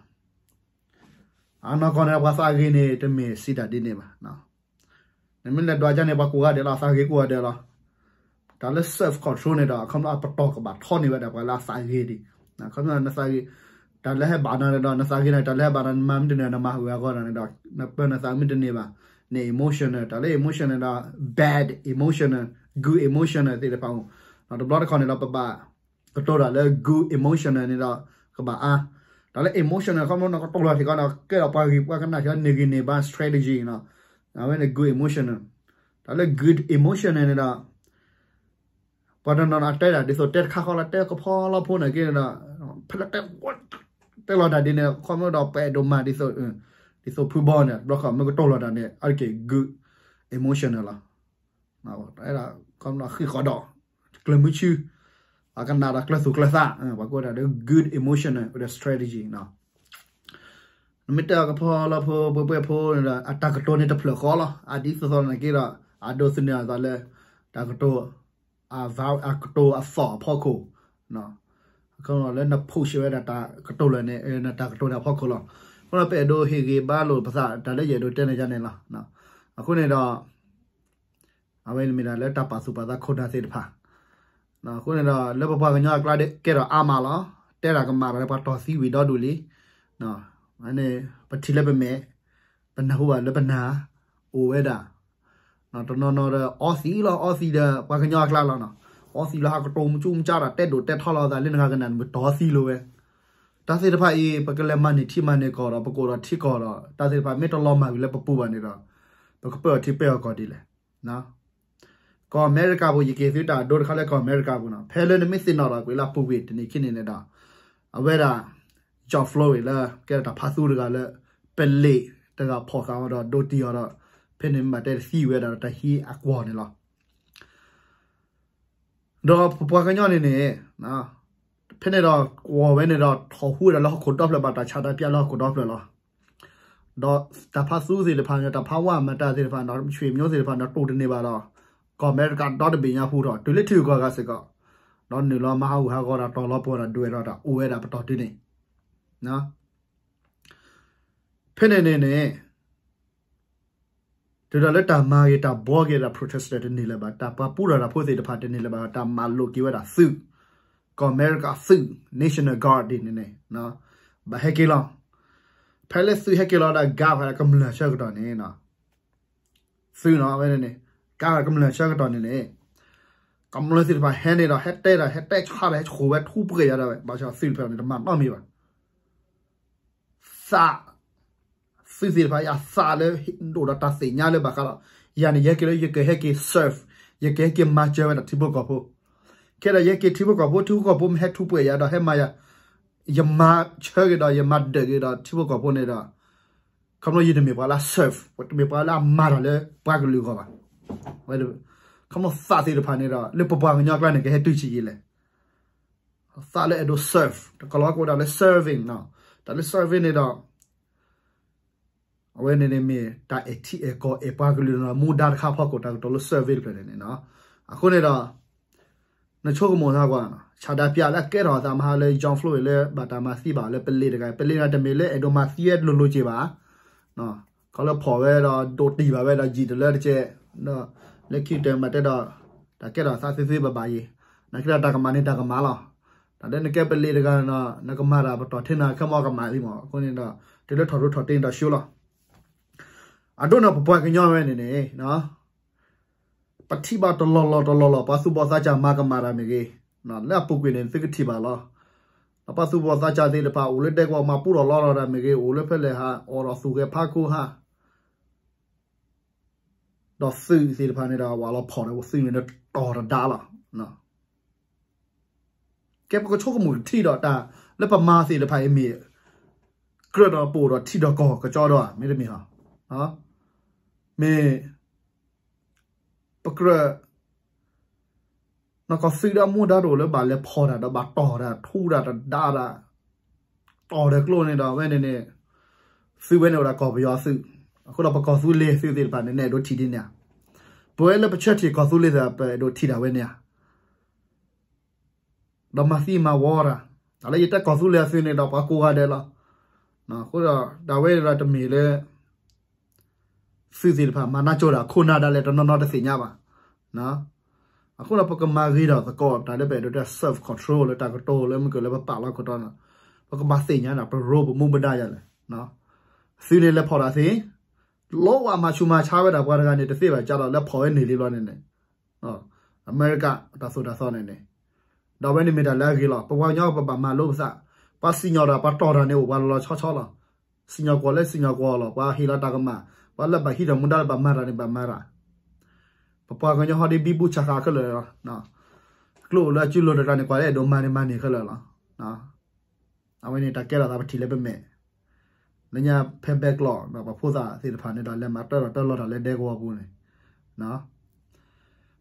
အနီၢ်ကီၢ်န့ၣ် ပှၤသးဂ့ၤန့ၣ် တမ့ၢ်စံးတၢ်ဒ်န့ၣ်ဘၣ်. နမ့ၢ်လဲၤဒွးကါန့ၣ် ပှၤကိးဂၤဒဲးလီၤ သးဂ့ၤကိးဂၤဒဲးလီၤ. တၢ်လၢ self control န့ၣ်ဒီး အခီပညီအပတီၢ်ကဘၣ်ထီန့ၢ်ဝဲဒၣ် ပှၤလၢအသးဂ့ၤဒံး, အခီပညီနသးဂ့ၤ တၢ်လၢဟဲဘၣ်နၤန့ၣ်ဒီး နသးဂ့ၤန့ၣ် တၢ်လၢဟဲဘၣ်နၤ နမၤမ့ၢ်တန့ၢ် နမၤဟူးဂီၤအဂီၢ်န့ၣ်ဒီး နပၢနသးမ့ၢ်တန့ၢ်ဘၣ်န့ၣ် emotional တၢ်လၢ emotional န့ၣ်ဒီး bad emotional, good emotional သ့ၣ်တဖၣ်အိၣ်, တဘျီတခီၣ်န့ၣ်ဒီး ပဘၣ် ကတိၤတၢ်လၢ good emotional န့ၣ်ဒီး ကဘၣ်အါ, တၢ်လၢ emotional ခီဖျိနကတိၤလီၤထံကီးန့ၣ် ကဲဒီးပှၤဂ့ၤပှၤကနၣ်ထံကီးန့ၢ်ဂံၢ်န့ၢ်ဘါ strategy န့ၣ်, အဝဲန့ၣ် good emotional, တၢ်လၢ good emotional န့ၣ်ဒီး ပှၤတနီၤနီၤအတဲဒၣ် ဒ်သိးတဲတခါဃီလီၤ တဲကဖီလီၤဖိန့ၣ်က့န့ၣ်ဒီး ဖဲလၢတဲ တဲလီၤတၢ်ဒ်န့ၣ် ခီဖျိဒီးပအဲၣ်ဒိးမၤဒ်သိး ဒ်သိးဖုဘီန့ၣ် တဘျီဃီမ့ၢ်ကတိၤလီၤတၢ်န့ၣ် အါတက့ၢ် good emotional လီၤ. အဲဒါ ခီဖျိဃံးဃီဒီး ကျၢၤမုဆူ အကနၣ်ဒီးကျၢၤသူၣ်ကျၢၤသး ပှၤကိးဒၣ်လၢ good emotional ဒီး strategy နမ့ၢ်တဲအီၤကဖီလီၤဖိ ပှဲၤပှဲၤဖိန့ၣ်ဒီး အတၢ်ကတိၤန့ၣ်တဖျၢၣ်ဃီလီၤ. အဒ်သိးသိးန့ၣ်က့ဒီး အဒိးသန့ၤအသးလၢ တၢ်ကတိၤ အကတိၤအသီၣ်အဖီခိၣ် လၢန push ဝဲဒၣ်တၢ်ကတိၤလၢန့ၣ် နတၢ်ကတိၤန့ၣ်အဖီခိၣ်လီၤ. အဃိဒီးပအဲၣ်ဒိးဟ့ၣ်ဂံၢ်ဘါလိာ်ပသး တၢ်လၢယအဲၣ်ဒိးတဲန့ၣ်ယါန့ၣ်လီၤ. အဃိန့ၣ်ဒီး အဝဲန့ၣ်မ့ၢ်ဒၣ်လၢတၢ်ပာ်သူၣ်ပာ်သးခိၣ်နၢ်သ့ၣ်တဖၣ်, အဃိန့ၣ်ဒီး လၢပပှၤကညီအကျါကဲထီၣ်အါမးလီၤ. တဲတၢ်ကမၣ်ဒီးပှၤတီၢ်သံဝံၤဒီဒူၣ်လံ. ပထံၣ်လၢပမဲာ်, ပနၢ်ဟူဘၣ်လၢပနၢ်, အိၣ်ဝဲဒၣ် တနီၤနီၤဒီး အီသံးလီၤ အီသံးဒီးပှၤကညီအကျါလီၤ. အီသံးလီၤ ဟးကတိၤမူကၠူမူကၠါဒီးတဲဒိၣ်တဲထီလီၤအသးလၢနဂၤကနၣ် မ့ၢ်တီၢ်သံလိာ်ဝဲ. တၢ်သ့ၣ်တဖၣ်အံၤ ပကလဲၤမၤန့ၢ်ထံမၤန့ၢ်ကီၢ်ဒီး ပကအိၣ်ဒီးထံကီၢ်ဒီး တၢ်သ့ၣ်တဖၣ်မ့ၢ်တလီၤမၢ်ကွံာ်လၢပပူၤဘၣ်န့ၣ်ဒီး ပကပၢအီၤထံပၢအီၤကီၢ်ဒ်လဲၣ်. ကီၢ်အမဲရကၤပူၤ ယက့ၤသုတၢ်ဒိတခါလၢကီၢ်အမဲရကၤပူၤနီၤ ဖဲလၢနမ့ၢ်သ့ၣ်နီၣ်ဒီးကွံာ်လၢအပူၤကွံာ်တနံၤခံနံၤန့ၣ်ဒီး အဝဲဒၣ် George Floyd လၢကဲထီၣ်တၢ်ဖးသူတဂၤလၢ ပလ့းတဂၤဖီၣ်ဃာ်အီၤဒီးဒိးတံၢ်အီၤဒီး ဖဲန့ၣ်မ့ၢ်ဘၣ်တဲတသံဝဲဒၣ်ဒီးတၢ်ဟံးအကွီၢ်န့ၣ်လီၤ. ဒီးပပှၤကညီန့ၣ်န့ၣ် ဖဲန့ၣ်ဒီး ကွီၢ်ဝဲန့ၣ်ဒီး ထီၣ်ဟူဝဲဒၣ်လၢဟီၣ်ခိၣ်ဒီဖျၢၣ်ဘၣ်တၢ်ဆန္ဒပြလၢဟီၣ်ခိၣ်ဒီဖျၢၣ်လီၤ. ဒီးတၢ်ဖးသူသ့ၣ်တဖၣ်န့ၣ် တၢ်ဖးဝါမတၤသ့ၣ်တဖၣ်န့ၣ် ဆွေမျိုးသ့ၣ်တဖၣ်န့ၣ် တိၢ်တန့ၢ်ဘၣ်ဒီး ကီၢ်အမဲရကၤဒီတဘ့ၣ်ညါပူၤထီၣ် တုၤလၢထံဂုၤကီၢ်ဂၤစ့ၢ်ကီး ဒီးနုာ်လီၤမၤဟးဂူာ်ဟးဂီၤတၢ်တီၤလီၤပှီၢ်တၢ်ဒွဲၣ်ထီၣ်တၢ်အိၣ်ဝဲဒၣ်ပတီၢ်တုၤန့ၣ် ဖဲန့ၣ်န့ၣ်န့ၣ် တုၤဒၣ်လၢတၢ်မၤဂ့ၤတၢ်ဘှီက့ၤတၢ် protester တန့ၢ်လၢၤဘၣ် တၢ်ပှၤပူထီၣ်တၢ်ဖိသ့ၣ်တဖၣ်တန့ၢ်လၢၤဘၣ် တၢ်မၤလိာ်က့ၤဝဲဒၣ်သုး ကီၢ်အမဲရကၤသုး National Guard ဒ်န့ၣ်န့ၣ် ဘၣ်ဟဲက့ၤလီၤ. ဖဲလၢသုးဟဲက့ၤလီၤဒီး guard ဖဲကမျၢၢ်ဆၢကတီၢ်န့ၣ် သုးနီၤ အဝဲန့ၣ် guard ကမျၢၢ်ဆၢကတီၢ်န့ၣ်န့ၣ် ကမျၢၢ်သ့ၣ်တဖၣ်ဟဲန့ၣ်ဒီး ဟဲတဲဒီး ဟဲတဲဆါဒီး ဟဲဆိၣ်ဝဲထူပှဲၤယၤဒၣ်ဝဲ ဘၣ်ဆၣ်သုးတဖျၢၣ်န့ၣ် တမၤနီတမံၤဘၣ် သး သုးသ့ၣ်တဖၣ်အံၤအသးလၢ ဒိၣ်ဒီးတၢ်သ့ၣ်ညါလၢဘၣ်ဃးဒီး ယၤန့ၣ် ယဟဲက့ၤလၢယကဟဲက့ၤ serve ယကဟဲက့ၤမၤစၢၤဝဲဒၣ်ထံဖိကီၢ်ဖိ ခဲဒီးယဟဲက့ၤထံဖိကီၢ်ဖိ ထံဖိကီၢ်ဖိမ့ၢ်ဟဲထူပှဲၤယၤဒီး ဟဲမၤယၤ ယမၤဆၢက့ၤဒီး ယမၤဒၢးက့ၤဒီးထံဖိကီၢ်ဖိန့ၣ်ဒီး ခီဖျိယတမ့ၢ်ပှၤလၢ serve တမ့ၢ်ပှၤလၢအမၤတၢ်လၢပှၤကလုာ်အဂီၢ်ဘၣ်. ခီဖျိသးသ့ၣ်တဖၣ်န့ၣ်ဒီး လၢပပှၤကညီအကျါန့ၣ် ကဟဲတုၤဆံးယံာ်လဲၣ် သးလၢအဲၣ်ဒိး serve တကလီကအိၣ်ဒၣ်လၢ serving နီၤ တၢ်လၢ serving န့ၣ်ဒီး အဝဲန့ၣ်န့ၣ်မ့ၢ်တၢ်အဲၣ်ထံအဲၣ်ကီၢ်အဲၣ်ပှၤကလုာ်နီၤ မူဒါတခါဖီခိၣ် တၢ်ကတိၤလၢ serving တဖျၢၣ်န့ၣ်န့ၣ်နီၤ အဃိန့ၣ်ဒီး နဆိကမိၣ်သးကွၢ် ဆန္ဒပြလၢအကဲထီၣ်အသးမဟါလၢ George Floyd လၢဘၣ်တၢ်မၤသံဘၣ်လၢပလ့းတဂၤ ပလ့းန့ၣ်တမ့ၢ်လၢအဲၣ်ဒိးမၤသံဝဲလိၤလိၤက့ၤဘၣ် ခီလၢဖီၣ်ဝဲဒီးဒိးတံၢ်ဘၣ်ဝဲဒီးယံာ်တလၢတကဲ လၢခံကတၢၢ်မးတဲဒီး တၢ်ကဲထီၣ်သးသ့သ့ဘၣ်ဘၣ်အံၤ နာ်က့ဒီးတၢ်ကမၣ်န့ၣ်တၢ်ကမၣ်လီၤ. တၢ်လၢနကဲပလ့းတဂၤန့ၣ်ဒီး နကမၤတၢ်ပတီၢ်ထဲနၤခဲမီကမၣ်လံမး အဃိန့ၣ်ဒီး တုၤလၢထီၣ်ရူထီၣ်တ့ၢ်န့ၣ်ဒီးဆှၢလီၤ. အဒိန့ၣ်ပပှၤကညီဝဲန့ၣ်န့ၣ် ပထံၣ်ဘၣ်တလီၢ်လီၢ်တလီၢ်လီၢ် ပှၤသူၣ်ဘီၣ်သးစၢ်မၤကမၣ်တၢ်မ့ၢ်ဂ့ၤ, လၢအပူၤကွံာ်န့ၣ် သုကထံၣ်ဘၣ်လီၤ. ဒီးပှၤသူၣ်ဘီၣ်သးစၢ်သ့ၣ်တဖၣ် အိၣ်လၢဒဲကဝီၤမၤပူထီၣ်လီထီၣ်တၢ်မ့ၢ်ဂ့ၤ, အိၣ်လၢဖဲလဲၣ်ဟး အိၣ်ဒီးသူၣ်ဂဲၤဖးခိဟး ဒီးသုးသ့ၣ်တဖၣ်န့ၣ်ဒီး ဝးလီၤဖီၣ်ဒီးသုးန့ၣ်ဒီးတီၤတဒါလီၤ. ကဲပကဆိကမိၣ်ကထံၣ်ဒီးတၢ်လၢပမၤသ့ၣ်တဖၣ်အံၤမ့ၢ် ခ ကြၢးဒီးပအိၣ်ဒီးထံဒီးကီၢ်ကကၠီဒီးဧါ မ့တမ့ၢ်ဧါ, မ့ၢ် ပကြၢး နီၢ်ကီၢ်သုးဒီးမူဒါတအိၣ်လၢဘၣ်လဲၤဖီၣ်တၢ်ဒီးဘၣ်တီၢ်တၢ်ထူတၢ်တဒါတၢ် တီၢ်ဒီးကျိန့ၣ်ဒီး အဝဲန့ၣ်န့ၣ် သုဝဲန့ၣ်အိၣ်ဒီးကီၢ်ပယီၤသုး, အဃိဒီးပကီၢ်သူလ့ၤသုးသ့ၣ်တဖၣ်န့ၣ် နအဲၣ်ဒိးထံၣ်ဒ်န့ၣ်ဧါ, ပဝဲလၢပဆၢထံၣ်ကီၢ်သူလ့ၤသ့ၣ် ပအဲၣ်ဒိးထံၣ်ဒၣ်ဝဲန့ၣ်ဧါ ဒီးမၤသံမၤဝီတၢ်, တၢ်လၢယတဲကီၢ်သူလ့ၤအသုးန့ၣ်ဒီးပှၤကိးဂၤဒဲးလီၤ. အဃိဒီးဒၣ်ဝဲဒီးတမ့ၢ်လၢ သုးသ့ၣ်တဖၣ်မၤနၢ်ကၠိတၢ်ခိၣ်နၢ်ဒၣ်လဲာ်တနီၤနီၤတသ့ၣ်ညါဘၣ်. အဃိဒီးပကမၤဂ့ၤဒီးသကိး တၢ်လၢပအဲၣ်ဒိးတဲ self control လၢတၢ်ကတိၤလၢမုၢ်ကၢၢ်လၢပပာ်လီၤကတီၢ်န့ၣ် ပကဘၣ်သ့ၣ်ညါန့ၣ် ပရိပမူပဒါယၤလဲၣ်. သုးန့ၣ်လဲၤဖီၣ်တၢ်သ့ လီဝဲမၤဆူးမၤဆါဝဲဒၣ်ပှၤတဂၤန့ၣ် တသ့ဘၣ်ကဒီးလၢဖီၣ်ဝဲန့ၣ်လံဘျီန့ၣ်န့ၣ် အမဲရကၤတၢ်သိၣ်တၢ်သီန့ၣ်န့ၣ်, ဒီးအဝဲန့ၣ်မ့ၢ်တၢ်လၢအဂ့ၤလီၤ. ပပှၤကညီပဘၣ်မၤလိပသး, ပှၤစံၣ်ညီၣ်တၢ်ပှၤတီၢ်တၢ်န့ၣ် အိၣ်ပှၤလီၤလီၤဆီဆီလီၤ. စံၣ်ညီၣ်ကွီၢ်လၢစံၣ်ညီၣ်ကွီၢ်လီၤ, ပှၤဟ့ၣ်လီၤတၢ်ကမၣ်, ပှၤလၢဘၣ်ဟံးတၢ်မူဒါလၢဘၣ်မၤတၢ်န့ၣ်ဘၣ်မၤတၢ်. ပပှၤကညီဟီဒ်ဘံဘူဆးဃာ်ခဲလၢာ်လီၤ. ကျိၣ်အိၣ်လၢအစုလိၤတဂၤန့ၣ် ကွၢ်လၢအဲၣ်ဒိးမၤန့ၣ်မၤန့ၢ်ခဲလၢာ်လီၤ. အဝဲန့ၣ်တၢ်ကဲထီၣ်သးပထံၣ်လၢပမဲာ် လၢညါဖဲဘဲကျိာ် ပှၤဖိသၣ်သ့ၣ်တဖၣ်န့ၣ်ဒီး လဲၤမၤတၢ်ဒီးတၢ်လီၢ်တၢ်လၢဒဲကဝီၤပူၤန့ၣ်,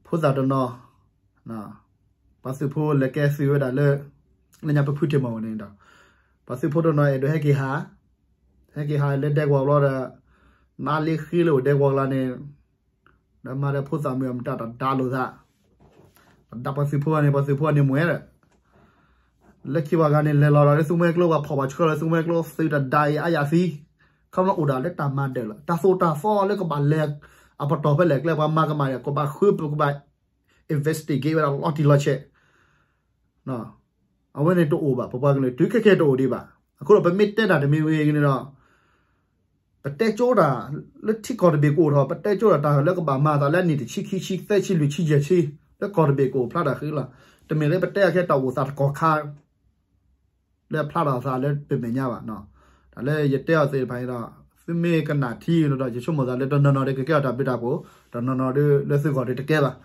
ဖိသၣ်တနီၤ, ပှၤသုးဖိလဲၤကဲသုးဝဲဒၣ်လၢ လၢညါပဖုထံၣ်မီၢ်ဝဲန့ၣ်ဒီး ပှၤသုးဖိတနီၤအဲၣ်ဒိးဟဲက့ၤဟး, ဟဲက့ၤဟးလၢဒဲကဝီၤဘျီဒီး နါလ့ဃ့လၢအိၣ်ဒဲကဝီၤကျါန့ၣ် ဒီးမၤဒီးဖိသၣ်မုၣ်အမတၤတဒါလိာ်သး, တဒါပှၤသုးဖိန့ၣ် ပှၤသုးဖိန့ၣ်မ့ၢ်ဒီး လၢခံပှၤဂၤန့ၣ် လဲၤလီၤဒီးလၢသူမှဲကျိ ပှၤဖီၣ်ပှၤဆှၢလီၤလၢသူမှဲကျိ သုးတဒါအံၤအါယၤသံ, ခီဖျိအိၣ်ဒၣ်လၢတၢ်မၤဒၢးလီၤ. တၢ်သိၣ်တၢ်သီလၢကဘၣ်လဲၤ အပတီၢ်ဖဲလဲၣ်ကျဲ ပှၤမၤကမၣ်ဒီး ကဘၣ်ဃုပကဘၣ် investigate ဝဲဒၣ်လီၤတံၢ်လီၤဆဲး အဝဲန့ၣ်တအိၣ်ဘၣ်, ပပှၤကလုာ်တုၤခဲကဲတအိၣ်ဒံးဘၣ်. အဃိဒီးပမ့ၢ်တဲတၢ်တမံၤဝံၤန့ၣ်ဒီး ပတဲကၠိတၢ်လၢထံကီၢ်တဘ့ၣ်ကအိၣ်ထီၣ်, ပတဲကၠိတၢ်တၢ်လၢကဘၣ်မၤသးလၢအနံၣ်တဆံခံဆံသၢဆံလွံၢ်ဆံယဲၢ်ဆံ လၢကီၢ်တဘ့ၣ်ကအိၣ်ဖျါတၢ်ဃံလီၤ. တမ့ၢ်လၢပတဲအီၤခဲတၢ်အိၣ်သးတကီၢ်ခါ လၢအဖျါထီၣ်အသးလၢပမဲာ်ညါဘၣ်. တၢ်လၢယတဲအီၤသ့ၣ်တဖၣ်န့ၣ်ဒီး သုမ့ၢ်ကနၣ်ထံဒီး ယဆိကမိၣ်သးလၢတနီၤနီၤဒီး ကကဲထီၣ်တၢ်ဘျုးတၢ်ဖှိၣ်, တနီၤနီၤဒီးလၢသုဂီၢ်ဒီးတကဲဘၣ်.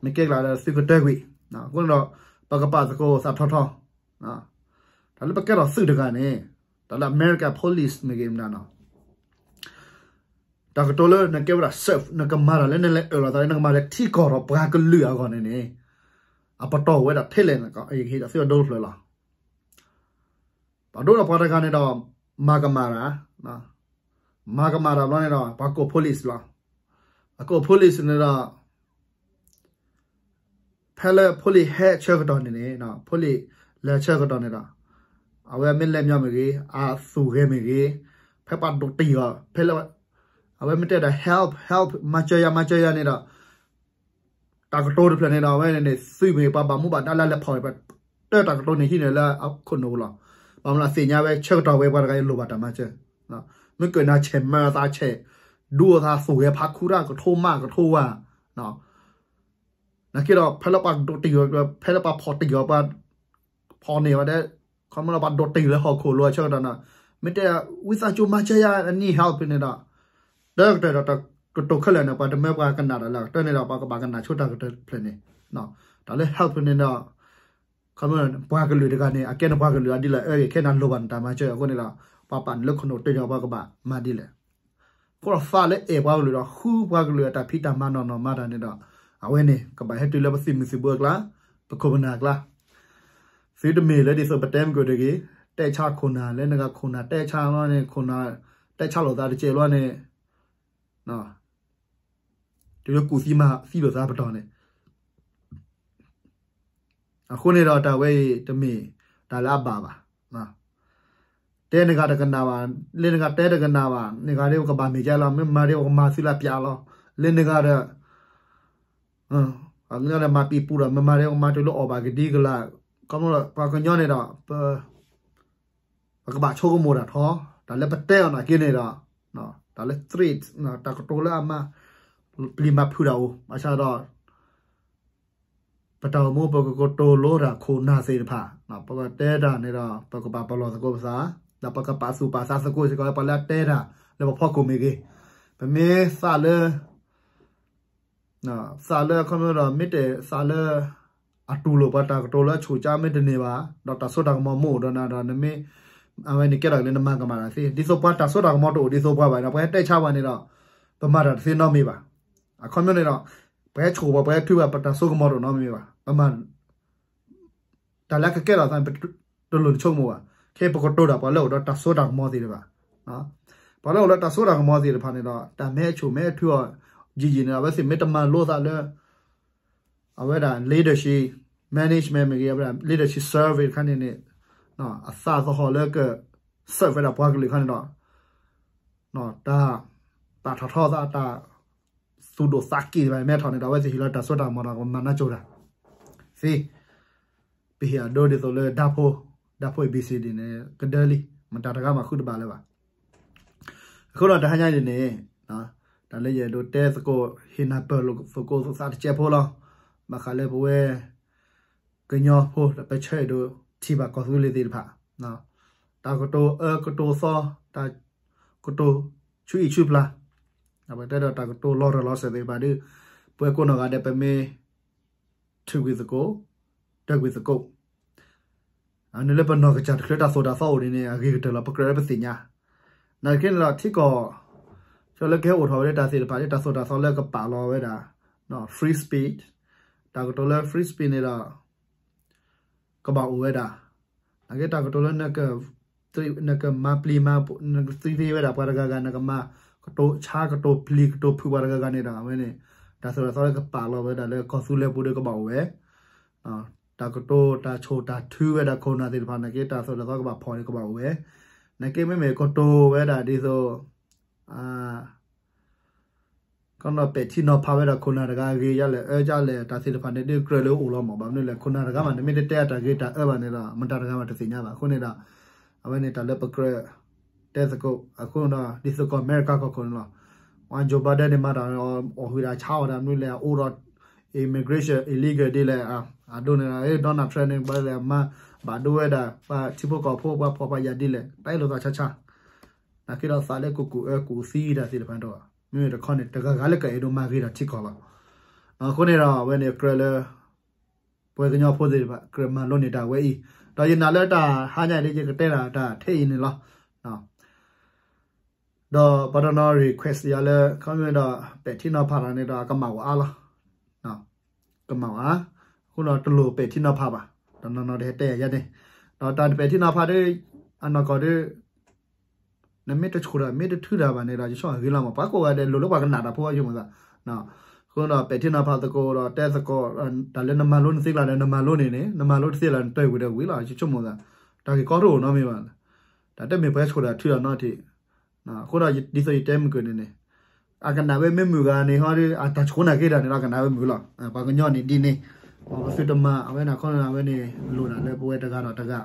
မ့ၢ်ကဲကျါဒီးသုကတၢကွံာ်. အဃိန့ၣ်ဒီး ပကပာ်သကိးသးထီထီ တၢ်လၢပကဲထီၣ်သုးတဂၤန့ၣ် တၢ်လၢ America Police မ့ၢ်ဂ့ၤမနုၤန့ၣ် တၢ်ကတိၤလၢနကဲဝဲဒၣ် serve နကမၤတၢ်လၢနလဲၤအၢၣ်လီၤသးလၢနကမၤလၢထံကီၢ်ဒီးပှၤကလုာ်အဂီၢ်န့ၣ်န့ၣ် အပတီၢ်ဝဲဒၣ်ထဲလဲၣ်န့ၣ် ယကဟ့ၣ်ဒီးသုအဒိတဖျၢၣ်လီၤ. ပှၤဒိဒီးပှၤတဂၤန့ၣ်ဒီး မၤကမၣ်တၢ်, မၤကမၣ်တၢ်ဘျီန့ၣ်ဒီး ပှၤကိး police လီၤ. အကိး police န့ၣ်ဒီး ဖဲလၢ police ဟဲဆၢကတီၢ်န့ၣ်န့ၣ် police လဲၤဆၢကတီၢ်န့ၣ်ဒီး အဝဲမ့ၢ်လဲၤမညီမ့ၢ်ဂ့ၤ, အသူၣ်ဂဲၤမ့ၢ်ဂ့ၤ, ဖဲပှၤဒိးတံၢ်အီၤ ဖဲလၢ အဝဲမ့ၢ်တဲဒီး help help မၤစၢၤယၤ မၤစၢၤယၤန့ၣ်ဒီး တၢ်ကတိၤတဖျၢၣ်န့ၣ်ဒီး အဝဲန့ၣ်န့ၣ် သုးမ့ၢ်ပှၤဘၣ်မူဘၣ်ဒါလၢလဲၤဖီၣ် တၢ်ကတိၤန့ၣ်ဟံးန့ၢ်လၢအခိၣ်နူာ်လီၤ. ဘၣ်မနုၤသ့ၣ်ညါဝဲဆၢကတီၢ်ဝဲပှၤတဂၤအံၤလိၣ်ဘၣ်တၢ်မၤစၢၤ, မ့ၢ်ကၢၢ်နၤဆဲးမၤသးဆဲး ဒူအသးသူၣ်ဂဲၤဖးခူရၣ် ကထိမးကထိဝါ နာ်က့ဒီး ဖဲလၢပှၤဒိးတံၢ်အီၤ ဖဲလၢပှၤဖီၣ်တံၢ်အီၤ ပှၤဖီၣ်န့ၢ်ဝဲဒၣ် ခီမ့ၢ်လၢပှၤဒိးတံၢ်လၢဟီၣ်ခိၣ်လိၤအဆၢကတီၢ်န့ၣ် မ့ၢ်တဲ ဝံသးစူၤမၤစၢၤယၤ I need help န့ၣ်ဒီး တၢ်ကတၢၢ်ဒီးတၢ်ကတိၤခဲလၢာ်န့ၣ် ပှၤတမၢပှၤကနၣ်တၢ်လၢအကတၢၢ်န့ၣ်ဒီး ပှၤကဘၣ်ကနၣ်ဆိတၢ်ကတၢၢ်တဖျၢၣ်န့ၣ် တၢ်လၢ help န့ၣ်ဒီး ခီမ့ၢ်ပှၤကလုာ်တဂၤန့ၣ် အကဲန့ၣ်ပှၤကလုာ်အဒ်လဲၣ် အၢဂ့ၤခဲန့ၣ်လိၣ်ဘၣ်နတၢ်မၤစၢၤအဃိန့ၣ်ဒီး ပှၤပာ်နုာ်လၢခိၣ်နူာ်တ့ၢ်ဒီးပှၤကဘၣ်မၤဒ်လဲၣ် အဃိဒီးသးလၢအဲၣ်ပှၤကလုာ်ဒီး ဃုပှၤကလုာ်အတၢ်ဖံးတၢ်မၤနီၢ်နီၢ်မၤတၢ်န့ၣ်ဒီး အဝဲန့ၣ် ကဘၣ်ဟဲတုၤလၢပသုးမုၢ်သံၣ်ဘိအကျါ ပခိၣ်ပနၢ်အကျါ သုတမ့ၢ်လၢဒ်သိးပတဲမုၢ်ကၢၢ်တဂ့ၤ တဲဆါခိၣ်နၢ် လၢနဂၤခိၣ်နၢ်တဲဆါလီၤန့ၣ် ခိၣ်နၢ်တဲဆါလိာ်သးတကဲးလီၤန့ၣ် တုၤလၢကူၣ်သံမၤသံလိာ်သးပတီၢ်န့ၣ် အဃိန့ၣ်ဒီးတၢ်ဝဲအံၤတမ့ၢ်တၢ်လၢအဘၣ်ဘၣ်. တဲနဂၤတကနၣ်ဘၣ်, လၢနဂၤတဲတကနၣ်ဘၣ်, နဂၤဒ်ပကဘၣ်မ့ၢ်ကဲလီၤ, မ့ၢ်မၤဒ်ပကမၤသုလၢပျးလီၤ, လၢနဂၤဒီး ပှၤကညီဒီးမၤပံာ်ပူၤဒီး မ့ၢ်မၤဒ်ပကမၤတုၤလၢအီၣ်ဘၣ်ကဒံကလၤ, ခီဖျိပှၤကညီန့ၣ်ဒီး ပကဘၣ်ဆိကမိၣ်တၢ်ထီ, တၢ်လၢပတဲအီၤနာ်က့န့ၣ်ဒီး တၢ်လၢ threat တၢ်ကတိၤလၢအမၤ ပျံၤမၤဖုးတၢ်အိၣ် ဘၣ်ဆၣ်ဒီး ပတၢ်အိၣ်မူပကကတိၤလိတၢ်ခိၣ်နၢ်သ့ၣ်တဖၣ်, ပကတဲတၢ်န့ၣ်ဒီး ပကပာ်ပလီၢ်သကိးပသး, ဒီးပကပာ်သူၣ်ပာ်သးသကိးစ့ၢ်ကီး ပှၤလၢအတဲတၢ်လၢပဖီခိၣ်မ့ၢ်ဂ့ၤ, ပမ့ၢ်သးလၢ သးလၢခီဖျိဒီး မ့ၢ်တဲသးလၢ အတူၢ်လိာ်ပှၤတၢ်ကတိၤလၢအဆူၣ်ကၠါမ့ၢ်တန့ၢ်ဘၣ်, ဒီးတၢ်စိတၢ်ကမီၤမ့ၢ်အိၣ်ဒီးနၤဒီး နမ့ၢ် အဝဲန့ၣ်ကဲထီၣ်လၢနမၤကမၣ်တၢ်သ့, ဒ်သိးပှၤတၢ်စိတၢ်ကမီၤတအိၣ်ဒ်သိးပှၤဘၣ်ဒီး ပှၤဟဲတဲဆါပှၤန့ၣ်ဒီး ပမၤတၢ်တသ့နီတမံၤဘၣ်. အခီပညီန့ၣ်ဒီး ပှၤဟဲဆိၣ်ပှၤ ပှၤဟဲထုပှၤ ပတၢ်စိကမီၤတအိၣ်နီတမံၤဘၣ်. ပမၤ တၢ်လၢအကကဲထီၣ်သးန့ၣ် ပတလိၣ်နဆိကမိၣ်ဘၣ်. ခဲအံၤပကတိၤတၢ်ပှၤလၢအိၣ်ဒီးတၢ်စိတၢ်ကမီၤသ့ၣ်တဖၣ်, ပှၤလၢအိၣ်ဒီးတၢ်စိတၢ်ကမီၤသ့ၣ်တဖၣ်န့ၣ်ဒီး တၢ်မ့ၢ်ဟဲဆိၣ်မ့ၢ်ဟဲထုအီၤ ယံာ်ယံာ်န့ၣ် အဝဲသ့ၣ်မ့ၢ်တမၤလိသးလၢ အဝဲဒၣ် leadership management မ့ၢ်ဂ့ၤ အဝဲဒၣ် leadership survey တခါန့ၣ်န့ၣ် အသးသဟီၣ်လၢက serve ဝဲဒၣ်ပှၤကလုာ်ခါန့ၣ်ဒီး တၢ် တၢ်ထီၣ်ထီသး တၢ်သူၣ်ဒိၣ်သးက့ၣ်တဖၣ်မ့ၢ်ထီၣ်န့ၣ်ဒီး အဝဲသ့ၣ်ဟ့ၣ်လီၤတၢ်စိတၢ်ကမီၤဒီး ကမၤနၢ်ကၠိတၢ်သ့ ပဟ့ၣ်အဒိဒ်သိးလၢ ဓာတ်ဖိုး ဓာတ်ဖိုး A B C D န့ၣ် ကဒၢလံ မတၤတဂၤမၤဃုတဘၣ်လၢၤဘၣ်. အဃိဒီးတဟါညါအံၤန့ၣ် တၢ်လၢယအဲၣ်ဒိးတဲသကိး ဟ့ၣ်နၢ်ပၢၢ်လိာ်သကိးသးတစဲးဖိလီၤ. ဘၣ်ဃးလၢပဝဲ ကညီဖိ ပဆၢအဲၣ်ဒိးထံၣ်ဘၣ်ကီၢ်သူလ့ၤသ့ၣ်တဖၣ် တၢ်ကတိၤအၢကတိၤသီ တၢ်ကတိၤဆူအံၣ်ဆူပျၢ် ပတဲဒီးတၢ်ကတိၤလီၤရၢၢ်လီၤစၢၤသ့ၣ်တဖၣ်ဒီး ပဝဲကိးနီၢ်ဂၤဒဲး ပမ့ၢ် ထုးကွံာ်သကိး တၢၢ်ကွံာ်သကိး နုၤလၢပနီၢ်ကစၢ်တချုးတၢ်သိၣ်တၢ်သီအိၣ်ဒ်န့ၣ် အဂ့ၤကတၢၢ်လီၤ ပကြၢးလၢပသ့ၣ်ညါ. နာ်သက့န့ၣ်ဒီး ထံကီၢ် ဆၢလၢကဟဲအိၣ်ထီၣ်ဝဲလၢတၢ်သ့ၣ်တဖၣ်လၢတၢ်သိၣ်တၢ်သီလၢကပာ်လီၤဝဲဒၣ် free speech တၢ်ကတိၤလၢ free speech န့ၣ်ဒီး ကဘၣ်အိၣ်ဝဲဒၣ်. နာ်သက့တၢ်ကတိၤလၢ နကမၤပျံၤမၤ နကသံသ့ဝဲဒၣ်ပှၤတဂၤဂၤ နကမၤကတိၤဆါကတိၤပျံၤကတိၤဖုးပှၤတဂၤဂၤန့ၣ်ဒီး အဝဲန့ၣ် တၢ်သိၣ်တၢ်သီလၢကပာ်လီၤဝဲဒၣ်လၢကီၢ်သူလ့ၤပူၤဒီးကဘၣ်အိၣ်ဝဲ တၢ်ကတိၤတၢ်ဆိၣ်တၢ်ထုဝဲဒၣ်ခိၣ်နၢ်သ့ၣ်တဖၣ် နာ်သက့တၢ်သိၣ်တၢ်သီကဘၣ်ဖီၣ်န့ၣ်ကဘၣ်အိၣ်ဝဲ. နာ်သက့မ့မ့ၢ်ကတိၤဝဲဒၣ်ဒ်သိး ကနီၣ်ပဲာ်ထံနီၤဖးဝဲဒၣ်ခိၣ်နၢ်တဂၤအဂ့ၢ် ယလဲၣ်အၢယလဲၣ် တၢ်သ့ၣ်တဖၣ်န့ၣ် ဒုးကြၢးလၢအိၣ်လီၤမး ဘၣ်မနုၤလဲၣ် ခိၣ်နၢ်တဂၤမး နမ့ၢ်တတဲအတၢ်ဂ့ၤတၢ်အၢဘၣ်န့ၣ်ဒီး မတၤတဂၤမးတသ့ၣ်ညါဘၣ်. အဃိန့ၣ်ဒီး အဝဲန့ၣ်တၢ်လၢပကြၢးတဲသကိး အဃိဒီး ဒ်သိးကီၢ်အမဲရကၤကီၢ်ခိၣ်န့ၣ်လီၤ. ဝဲ Joe Biden န့ၣ်မၤတၢ်အီၣ်ဟုၣ်တၢ်ဆါအီၣ်တၢ်မနုၤလဲၣ် အအိၣ်ဒီး immigration illegal ဒ်လဲၣ် အဒိန့ၣ် Donald Trump န့ၣ် ဘၣ်လဲၣ်မၤ ဘၣ်ဒိဝဲဒၣ် ပှၤထံဖိကီၢ်ဖိ ပှၤဖှီၣ်ပှၤယာ်ဒ်လဲၣ် တၢ်အ့ၣ်လိာ်သးဆါဆါ နာ်သက့ဒီးသးလၢကကူၣ်အၢကူၣ်သံတၢ်သ့ၣ်တဖၣ်ဒီး မ့မ့ၢ်တခီန့ၣ် တဂၤဂၤလၢကအဲၣ်ဒိးမၤဂ့ၤတၢ်ထံကီၢ်လီၤ. အဃိန့ၣ်ဒီး အဝဲန့ၣ်ကြၢးလၢ ပဝဲကညီဖိသ့ၣ်တဖၣ် ကြၢးမၤလိန့ၢ်တၢ်ဝဲအံၤ ဒီးယနာ်လၢတၢ်ဟါညါအံၤ ယကတဲဒၣ်တၢ်ထဲအံၤန့ၣ်လီၤ. ဒီးပှၤတနီၤ request ယၤလၢ ခီမ့ၢ်ဒီး ပဲာ်ထံနီၤဖးတၢ်န့ၣ်ဒီး ကမၣ်ဝဲအါလီၤ. ကမၣ်ဝဲအါ အဃိဒီးတလိၣ်ပဲာ်ထံနီၤဖးဘၣ်. တနီၤနီၤတဟဲတဲယၤယဲန့ၣ် ဒီးတၢ်ပဲာ်ထံနီၤဖးဒီး အနီၢ်ကီၢ်ဒီး နမ့ၢ်တဆိၣ်တၢ် မ့ၢ်တထုတၢ်ဘၣ်န့ၣ်ဒီး ယဆိကမိၣ်အဂ့ၤလီၤမး ပှၤကိးဂၤဒဲးလိၣ်လၢပှၤကနၣ်တၢ်ဖိအယိာ်မးသး အဃိဒီးပဲာ်ထံနီၤဖးသကိးဒီးတဲသကိး တၢ်လၢနမၤလိန့ၢ်သ့ကျါဒီး နမၤလိန့ၢ်န့ၣ် နမၤလိတသ့လၢနတၢၢ်ဝံၤဒီးဝံၤလီၤ ယဆိကမိၣ်သး တၢ်ဂ့ၢ်ကီတအိၣ်နီတမံၤဘၣ်. တၢ်တမ့ၢ်ပှၤဆိၣ်တၢ်ထုတၢ်နီတထံး အဃိဒီးဒ်သိးယတဲမုၢ်ကၢၢ်န့ၣ်န့ၣ် အကနၣ်ဝဲမ့ၢ်မုၢ်ဂၤန့ၣ်ဟီဒီး အတၢ်ဆိၣ်နာ်က့တၢ်န့ၣ်ဒီး အကနၣ်ဝဲမုၢ်လီၤ. ပှၤကညီန့ၣ်ဒ်န့ၣ် ပသုတမၤ အဝဲန့ၣ်ခီန့ၣ် အဝဲန့ၣ် လိၣ်ဒၣ်လၢပဝဲတဂၤဒီးတဂၤ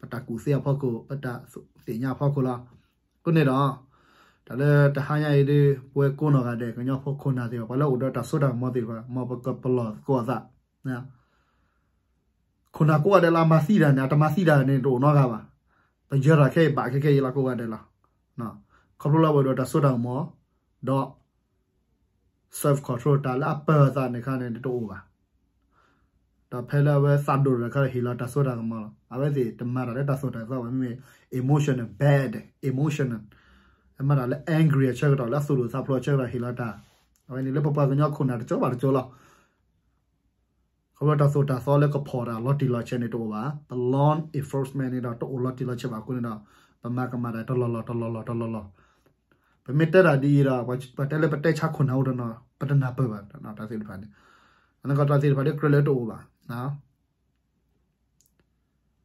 ပတၢ်ကူၣ်သ့အဖီခိၣ် ပတၢ်သ့ၣ်ညါအဖီခိၣ်လီၤ. အဃိန့ၣ်ဒီး တၢ်လၢတဟါညါအံၤဒီး ပဝဲကိးနီၢ်ဂၤဒဲး ကညီဖိခိၣ်နၢ်သ့ၣ်တဖၣ် ပှၤလၢအိၣ်ဒီးတၢ်စိတၢ်ကမီၤသ့ၣ်တဖၣ် မ်ပကပလီၢ်သကိးအသး ခိၣ်နၢ်ကိးဂၤဒဲးလၢအမၤသံတၢ်န့ၣ် အတမၤသံတၢ်န့ၣ် တအိၣ်နီတဂၤဘၣ်. ပယၢၤတၢ်ခဲအံၤဘၣ်ခဲခဲအံၤလီၤကိးဂၤဒဲးလီၤ. ခီဖျိလၢအဝဲဒိးတၢ်စိတၢ်ကမီၤ ဒီး self control တၢ်လၢအပၢၤအသးန့ၣ်ခါန့ၣ် တအိၣ်ဘၣ်. ဒီးဖဲလၢအဝဲသးဒိၣ်တခါဟ့ၣ်လီၤတၢ်စိတၢ်ကမီၤလီၤ. အဝဲသ့ၣ်တမၤတၢ်လၢတၢ်သိၣ်တၢ်သီဘၣ် မ့မ့ၢ် emotional bad emotional အမၤတၢ်လၢ angry အဆၢကတီၢ် လၢအသူၣ်ဒိၣ်သးဖျိးဆၢကတီၢ်ဟ့ၣ်လီၤတၢ် အဝဲန့ၣ်လၢပပှၤကညီခိၣ်နၢ်တကၠိဘၣ်တကၠိလီၤ. ခီဖျိတၢ်သိၣ်တၢ်သီလၢကဖီၣ်တၢ်လီၤတံၢ်လီၤဆဲးန့ၣ်တအိၣ်ဘၣ်. ပ law enforcement န့ၣ်ဒီးတအိၣ်လီၤတံၢ်လီၤဆဲးဘၣ်အဃိန့ၣ်ဒီး ပမၤကမၣ်တၢ်တလီၢ်လီၢ်တလီၢ်လီၢ်တလီၢ်လီၢ်. ပမ့ၢ်တဲတၢ်ဒ်အံၤဒီး ပှၤတဲလၢပတဲဆါခိၣ်နၢ်အိၣ်တနီၤ ပတနၢ်ပၢၢ်ဘၣ်တၢ်သ့ၣ်တဖၣ်န့ၣ် အနီၢ်ကီၢ်တၢ်သ့ၣ်တဖၣ်ဒီးကြၢးလၢတအိၣ်ဘၣ်.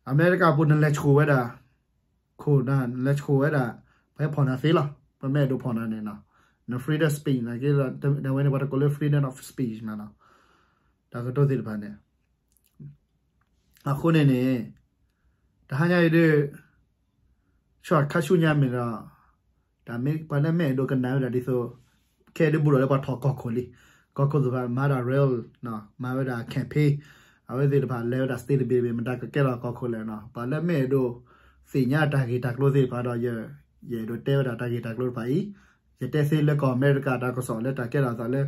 အမဲရကၤပူၤနလဲၤဆိၣ်ဝဲဒၣ် ခိၣ်နၢ် နလဲၤဆိၣ်ဝဲဒၣ် ပှၤဟဲဖီၣ်နၤသ့လီၤ. ပမ့ၢ်အဲၣ်ဒိးဖီၣ်နၤန့ၣ် န freedom of speech နာ်က့ ဒ်ဝဲန့ၣ် ပှၤတကိးလၢ freedom of speech မးလီၤ. တၢ်ကတိၤသ့ၣ်တဖၣ်န့ၣ် အဃိန့ၣ်န့ၣ် တဟါညါအံၤဒီး ဆူခါဆူညါမ့ၢ်ဒီး တၢ်မ့ၢ်ပှၤလၢမ့ၢ်အဲၣ်ဒိးကနၣ်ဝဲဒၣ်ဒ်သိး ခဲအံၤဒုးဘူးဒီးလၢပှၤထီၣ်ကီၢ်ခိၣ်လံ. ကီၢ်ခိၣ်သ့ၣ်တဖၣ်မၤဒၣ် rally မၤဝဲဒၣ် campaign အဝဲသ့ၣ်တဖၣ်လဲၤဝဲဒၣ် state တဘ့ၣ်ဘ့ၣ် မတၤကကဲထီၣ်ကီၢ်ခိၣ်လဲၣ်နီၤ. ပှၤလၢမ့ၢ်အဲၣ်ဒိးသ့ၣ်ညါတၢ်ဂ့ၢ်တၢ်ကျိၤသ့ၣ်တဖၣ်ဒီး ယ ယအဲၣ်ဒိးတဲဝဲဒၣ်တၢ်ဂ့ၢ်တၢ်ကျိၤတဖၣ်အံၤ ယတဲသ့လၢကီၢ်အမဲရကၤတၢ်ကစီၣ်လၢတၢ်ကဲထီၣ်သးလၢ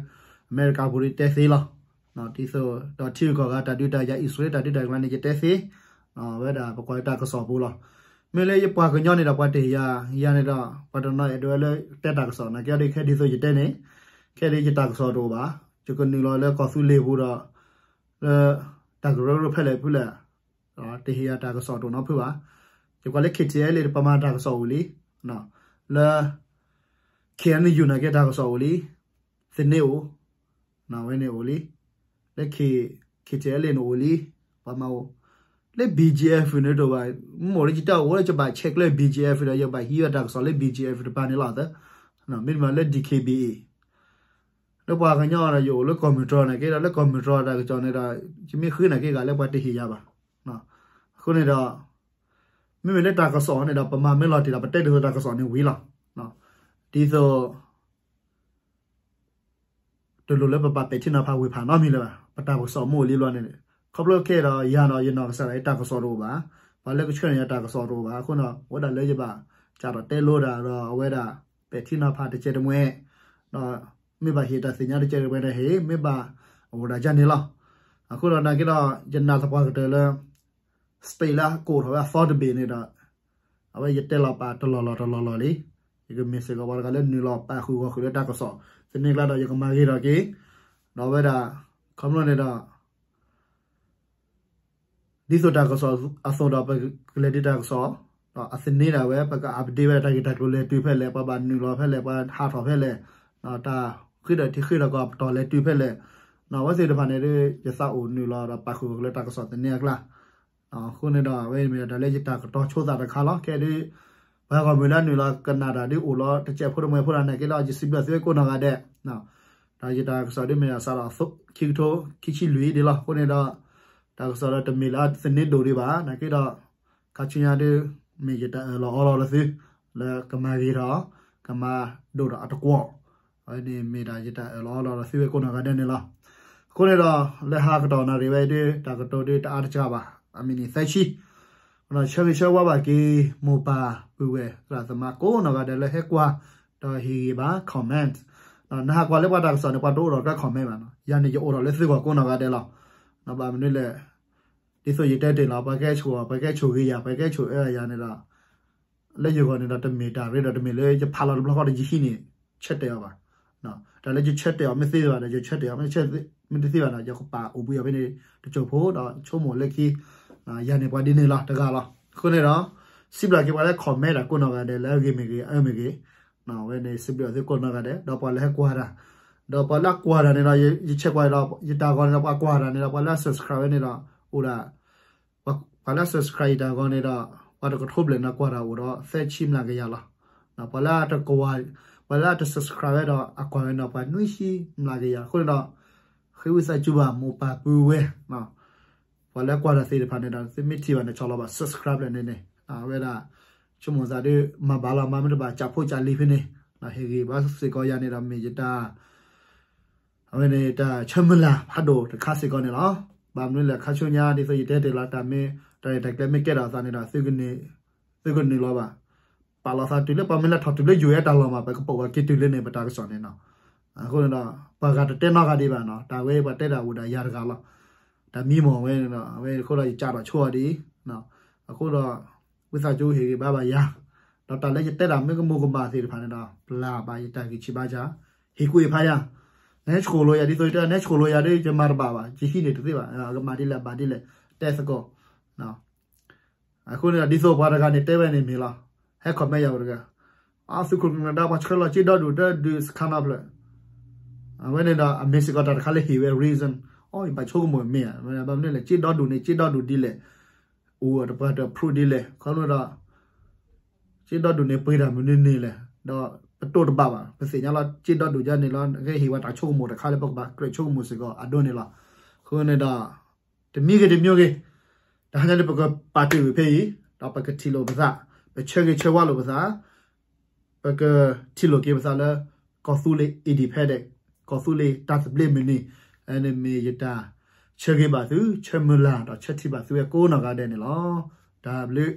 အမဲရကၤပူၤဒီးတဲသ့လီၤ. ဒ်သိးဒီးထံဂုၤကီၢ်ဂၤတၢ်ဒုးတၢ်ယၤ အံၣ်စရ့လးတၢ်ဒုးတၢ်ယၤန့ၣ် ယတဲသ့ ဝဲဒၣ်ပကွၢ်တၢ်ကစီၣ်ပူၤလီၤ. မ့ၢ်လၢယပှၤကညီန့ၣ်ဒီး ပှၤတဟ့ၣ်ယၤ, ယၤန့ၣ်ဒီး ပှၤတနီၤအဲၣ်ဒိးဝဲလၢတဲတၢ်ကစီၣ် နာ်က့ဒီး ခဲဒ်သိးယတဲန့ၣ်, ခဲဒ်ယတၢ်ကစီၣ်တအိၣ်ဘၣ်, ယကနုာ်လီၤလၢကီၢ်သူလ့ၤပူၤဒီး လၢတၢ်ကရၢကရိဖဲလဲၣ်ဖုလဲၣ်, တဟ့ၣ်ယၤတၢ်ကစီၣ်တအိၣ်နီတဖုဘၣ်. ယကွၢ်လၢ K T L A န့ၣ် ပမၤတၢ်ကစီၣ်အိၣ်လံ, လၢ K N U နာ်က့တၢ်ကစီၣ်အိၣ်လံ, သန့အိၣ်, ဝဲန့ၣ်အိၣ်လံ, လၢ K K T L A န့ၣ်အိၣ်လံ, ပှၤမၤအိၣ်, လၢ B G F န့ၣ်တအိၣ်ဘၣ်, မ့ၢ်အိၣ်လၢယတၢ်အိၣ်လၢယဘၣ် check လၢ B G F ဒီး ယဘၣ်ဟံးဝဲတၢ်ကစီၣ်လၢ B G F တပၤန့ၣ်လီၤသၢ, မ့တမ့ၢ်လၢ D K B A လၢပှၤကညီဒီး ယအိၣ်လၢကီၢ်မုၢ်တြီၢ်နာ်က့ဒီး လၢကီၢ်မုၢ်တြီၢ်တၢ်ကစီၣ်န့ၣ်ဒီး ယမ့ၢ်ဃုနာ်က့ဂၤလၢပှၤတဟ့ၣ်ယၤဘၣ်. အဃိန့ၣ်ဒီး မ့မ့ၢ်လၢတၢ်ကစီၣ်န့ၣ်ဒီး ပမၤမ့ၢ်လီၤတံၢ်ဒီး ပတဲဒ်သိးတၢ်ကစီၣ်န့ၣ်ဝံၤလီၤ. ဒ်သိး တလိၣ်လၢပဘၣ်ပဲာ်ထံနီၤဖးဝ့ၢ်ဖးနီတမံၤလၢၤဘၣ်. ပတၢ်ကစီၣ်မ့ၢ်အိၣ်လံဘျီန့ၣ်, ခီဖျိခဲဒီးယၤဒီးယနီၢ်ကစၢ်ဒီး ယတၢ်ကစီၣ်တအိၣ်ဘၣ်. ပှၤလၢကဆှၢန့ၢ်ယၤတၢ်ကစီၣ်တအိၣ်ဘၣ်. အဃိန့ၣ်ဒီး ဝဲဒၣ်လၢယဘၣ်စးထီၣ်တဲလိတၢ်ဒီး အဝဲဒၣ်ပဲာ်ထံနီၤဖးတကဲတမှဲ, ဒီးမ့ၢ်ဘၣ်ဟ့ၣ်တၢ်သ့ၣ်ညါတကဲတမှဲဒီးဟ့ၣ်, မ့ၢ်ဘၣ်အိၣ်ဒၣ်ယၤန့ၣ်လီၤ. အဃိဒီးနာ်က့ဒီး ယနာ်သပှၢ်ကတၢၢ်လၢ state လၢကအိၣ်ထီၣ်ဝဲအသီတဘ့ၣ်န့ၣ်ဒီး အဝဲယတဲလီၤပာ်တလီၢ်လီၢ်တလီၢ်လီၢ်လံ. ယကမ့ၢ်စ့ၢ်ကီးပှၤတဂၤလၢနုာ်လီၤပာ်ဃုာ်ဂီၢ်ဃုာ်လၢတၢ်ကစီၣ်, သန့ကျါဒီးယကမၤဂ့ၤထီၣ်က့ၤ, ဒီးအဝဲဒၣ် ခီဖျိန့ၣ်ဒီး ဒ်သိးတၢ်ကစီၣ်အသိးဒီး ပကလဲၤဒုးတၢ်ကစီၣ်, ဒီးအသန့ဒၣ်ဝဲ ပက update ဝဲတၢ်ဂ့ၢ်တၢ်ကျိၤလဲၤတုၤဖဲလဲၣ်, ပှၤဘၣ်နုာ်လီၤဖဲလဲၣ်, ပှၤဟးထီၣ်ဖဲလဲၣ်, တၢ်ဃုထၢထံဃုထၢကီၢ်အပတီၢ်လဲၤတုၤဖဲလဲၣ်, အဝဲသ့ၣ်တဖၣ်န့ၣ်ဒီး ယသးအိၣ်နုာ်လီၤဒီးပာ်ဃုာ်ဂီၢ်ဃုာ်လၢတၢ်ကစီၣ်သန့အကျါ. အဃိန့ၣ်ဒီး အဝဲမ့ၢ်ဒၣ်တၢ်လၢယတၢ်ကတိၤဆိသးတခါလီၤ. ခဲဒုး ပှၤဂီၢ်မုၢ်လၢအနုာ်လီၤကနၣ်တၢ်ဒုးအိၣ်လီၤတစဲးဖိတမှဲဖိတၢ်နာ်က့ဒီး ယစံးဘျုးသုဝဲကိးနီၢ်ဂၤဒဲး, ဒီးယတၢ်ကစီၣ်ဒုးမ့ၢ်ဒၣ်စးထီၣ်ခံကထိခံဆံလွံၢ်ဒ်လီၤ. အဃိန့ၣ်ဒီး တၢ်ကစီၣ်ဒီးတမ့ၢ်လၢသန့ဒိၣ်ဒံးဘၣ် နာ်က့ဒီး ခါဆူညါဒုး မ့ၢ်ယတၢ်အၢၣ်လီၤအီလီၤဒီးသု လၢကမၤဂ့ၤထီၣ် ကမၤဒိၣ်ထီၣ်အတကွီၢ်, အဝဲန့ၣ်မ့ၢ်ဒၣ်ယတၢ်အၢၣ်လီၤအီလီၤဒီးသုဝဲကိးနီၢ်ဂၤဒဲးန့ၣ်လီၤ. အဃိန့ၣ်ဒီး လၢဟါကတီၢ်နၣ်ရံၣ်ဝဲဒုး တၢ်ကတိၤဒုးတအါတစှၤဘၣ်, အမံးနံးသၢဆံ ဆၢဂ့ၤဆၢဝါဘၣ်က့ၤ မိၢ်ပၢ်ပုၢ်ဝဲၢ်သရၣ်သမါကိးနီၢ်ဂၤဒဲးလၢဟဲကွၢ် ဒီးဟ့ၣ်ဂံၢ်ဘါ comment, နဟးကွၢ်လၢပှၤတၢ်ကစီၣ်န့ၣ် ပှၤတအိၣ်ဒီးကျဲ comment ဘၣ်နီၤ, ယၤန့ၣ်ယအိၣ်ဒီးလၢသုဂီၢ်ကိးနီၢ်ဂၤဒဲးလီၤ. ဘၣ်မနုၤလဲၣ်, ဒ်သိးယတဲတ့ၢ်လီၤ ပှၤကဲဆိၣ် ပှၤကဲဆိၣ်ဂ့ၤယၤ ပှၤကဲဆိၣ်အၢယၤန့ၣ်ဒီး လၢယဂီၢ်န့ၣ်ဒီးတမ့ၢ်တၢ်ရ့ဒီးတမ့ၢ်လၢယဖးလီၤတဘျီဃီဒီးယဟံးန့ၢ် ဆၢတဲာ်အီၤဘၣ်. တၢ်လၢယဆၢတဲာ်အီၤမ့ၢ်သ့ဘၣ်ဒီး ယဆၢတဲာ်အီၤ မ့ၢ်တသ့ဘၣ်ဒီး ယကပာ်အိၣ်ဘှံးအီၤဖဲန့ၣ် တစိၢ်ဖိဒီးဆိကမိၣ်လၢခံ ယၤန့ၣ်ပှၤဒ်န့ၣ်လီၤတဂၤလီၤ. အဃိန့ၣ်ဒီး စံးဘျုးက့ၤပှၤလၢ comment ဒီးကိးနီၢ်ဂၤဒဲးလၢအဂ့ၤမ့ၢ်ဂ့ၤ အအၢမ့ၢ်ဂ့ၤ ဝဲန့ၣ်စံးဘျုးအီၤသုကိးနီၢ်ဂၤဒဲး ဒီးပှၤလၢဟဲကွၢ်တၢ် ဒီးပှၤလၢအကွၢ်တၢ်န့ၣ်ဒီး ယဆဲးကွၢ်ဒီး ယတၢ်ဂီၤန့ၣ်ဒီး ပှၤကွၢ်တၢ်န့ၣ်ဒီး ပှၤလၢအ subscribe ဝဲန့ၣ်ဒီး အိၣ်ဒၣ် ပှၤလၢအ subscribe ယတၢ်ဂီၤန့ၣ်ဒီး ပှၤတကထိဘျဲၣ်န့ၣ်ကွၢ်တၢ်အိၣ်ဒီး သၢဆံမျးကယၤလီၤ. ပှၤလၢအတကွၢ် ပှၤလၢအတ subscribe ဝဲဒီးအကွၢ်ဝဲန့ၣ်ဒီး ပှၤနွံဆံမျးကယၤ. အဃိန့ၣ်ဒီး ဃ့ဝံသးစူၤဘၣ်မိၢ်ပၢ်ပုၢ်ဝဲၢ် ပှၤလၢကွၢ်တၢ်သ့ၣ်တဖၣ်န့ၣ်ဒီး သုမ့ၢ်ထံၣ်ဘၣ်န့ၣ် ဆီၣ်လီၤဘၣ် subscribe လၢန့ၣ်န့ၣ် အဝဲဒၣ် ဆိကမိၣ်သးဒုး မၤဘၣ်လီၤမၤမ့ၢ်တဘၣ် ကးဖိကးလံၤဖဲန့ၣ် ဟ့ၣ်ဂံၢ်ဘါစ့ၢ်ကီးယၤန့ၣ်ဒီး မ့ၢ်ယတၢ် အဝဲန့ၣ်တၢ်ဆၢမုၢ်လၢ်ဖးဒိၣ်တခါစ့ၢ်ကီးန့ၣ်လီၤ. ဘၣ်မနုၤလဲၣ် ခါဆူညါဒ်သိးယတဲတ့ၢ်လီၤ တၢ်မ့ၢ်တၢ်ရဲၣ်တၢ်ကျဲၤမ့ၢ်ကဲထီၣ်အသးန့ၣ်ဒီး သုကနုာ်လီၤဘၣ် ပာ်လီၤသးတုၤလၢပှၤမ့ၢ်လဲၤထီၣ်တုၤလၢယိၤအဲၣ်တၢ်လီၢ်မး ပကပိာ်ဘၣ်က့ၤတုၤလၢန့ၣ် ပတၢ်ကစီၣ်န့ၣ်နီၤ. အဃိန့ၣ်ဒီး ပှၤဂၤတတဲနီတဂၤဒံးဘၣ်နီၤ တၢ်ဝဲပှၤတဲတၢ်အိၣ်ဒၣ်ယၤတဂၤလီၤ. တၢ်မံမီၢ်ဝဲန့ၣ်ဒီး အဝဲအဃိဒီးယကးထီၣ်ဆိအီၤဒ်အံၤ အဃိဒီး ဝံသးစူၤဟ့ၣ်ဂံၢ်ဘါဘၣ်ယၤ ဒီးတၢ်လၢယတဲတၢ်မ့ၢ်ကမူၤကမၣ်သ့ၣ်တဖၣ်န့ၣ်ဒီး ပျၢ်ဘၣ်ယတၢ်ဂံၢ်ဆံးဘါယၤ ဟ့ၣ်ကူၣ်ဟ့ၣ်ဖးယၤ နဟဲဆှိၣ်လိာ်ယၤ ဒ်သိးယတဲ နဟဲဆှိၣ်လိာ်ယၤဒီး ယမၤတဘၣ်ဘၣ် ယဟံးန့ၢ်တသ့ဘၣ် ကမၤဒ်လဲၣ်ဘၣ်ဒ်လဲၣ် တဲသကိး အဃိန့ၣ်ဒီး ဒ်သိးပှၤတဂၤန့ၣ်တဲဝဲန့ၣ်မ့ၢ်လီၤ ဟဲ comment ယၤအိၣ်တဂၤ အသုးခိၣ်နဒါပှၤဆှၢလီၤစ့ဒီဒူၣ်တဒုးစခါနီဖျၢၣ် အဝဲန့ၣ်ဒီး အမ့ၢ်စ့ၢ်ကီးတၢ်တခါလၢဟ့ၣ်ဝဲ reason အိၣ်ယဘၣ်ဆိကမိၣ်မ့ၢ်ဧါ ဘၣ်မနုၤလဲၣ် စ့ဒီဒူၣ်န့ၣ် စ့ဒီဒူၣ်ဒ်လဲၣ် အိၣ်တပှၤတ proof ဒ်လဲၣ် ခီဖျိဒီး စ့ဒီဒူၣ်န့ၣ် ပှ့ၤတၢ်မနုၤန့ၣ်လဲၣ် ဒီးပတိၢ်တဘၣ်ဘၣ် ပသ့ၣ်ညါလီၤ စ့ဒီဒူၣ်ယါန့ၣ်လီၤ ကဟ့ၣ်ဝဲတၢ်ဆိကမိၣ်တခါလၢပကဘၣ်ကြၢးဆိကမိၣ်စ့ၢ်ကီးအဒိန့ၣ်လီၤ. အဃိန့ၣ်ဒီး တမံၤဂ့ၤတမံၤဂ့ၤ တဟါညါန့ၣ် ပကပာ်တ့ၢ်ဝံၤဖဲအံၤ ဒီးပကထံၣ်လိာ်ပသး ပဆၢဂ့ၤဆၢဝါလိာ်ပသး ပကထံၣ်လိာ်က့ၤပသးလၢ ကီၢ်သူလ့ၤ independent ကီၢ်သူလ့ၤတၢ်သဘျ့မုၢ်နံၤ အန့ၣ်မ့ၢ်ယတၢ်ဆၢဂ့ၤဘၣ်သု ဆၢမုၢ်လၢ် ဒီးဆၢထံၣ်ဘၣ်သုဝဲကိးနီၢ်ဂၤဒဲးန့ၣ်လီၤ. တၢ်ဘျုး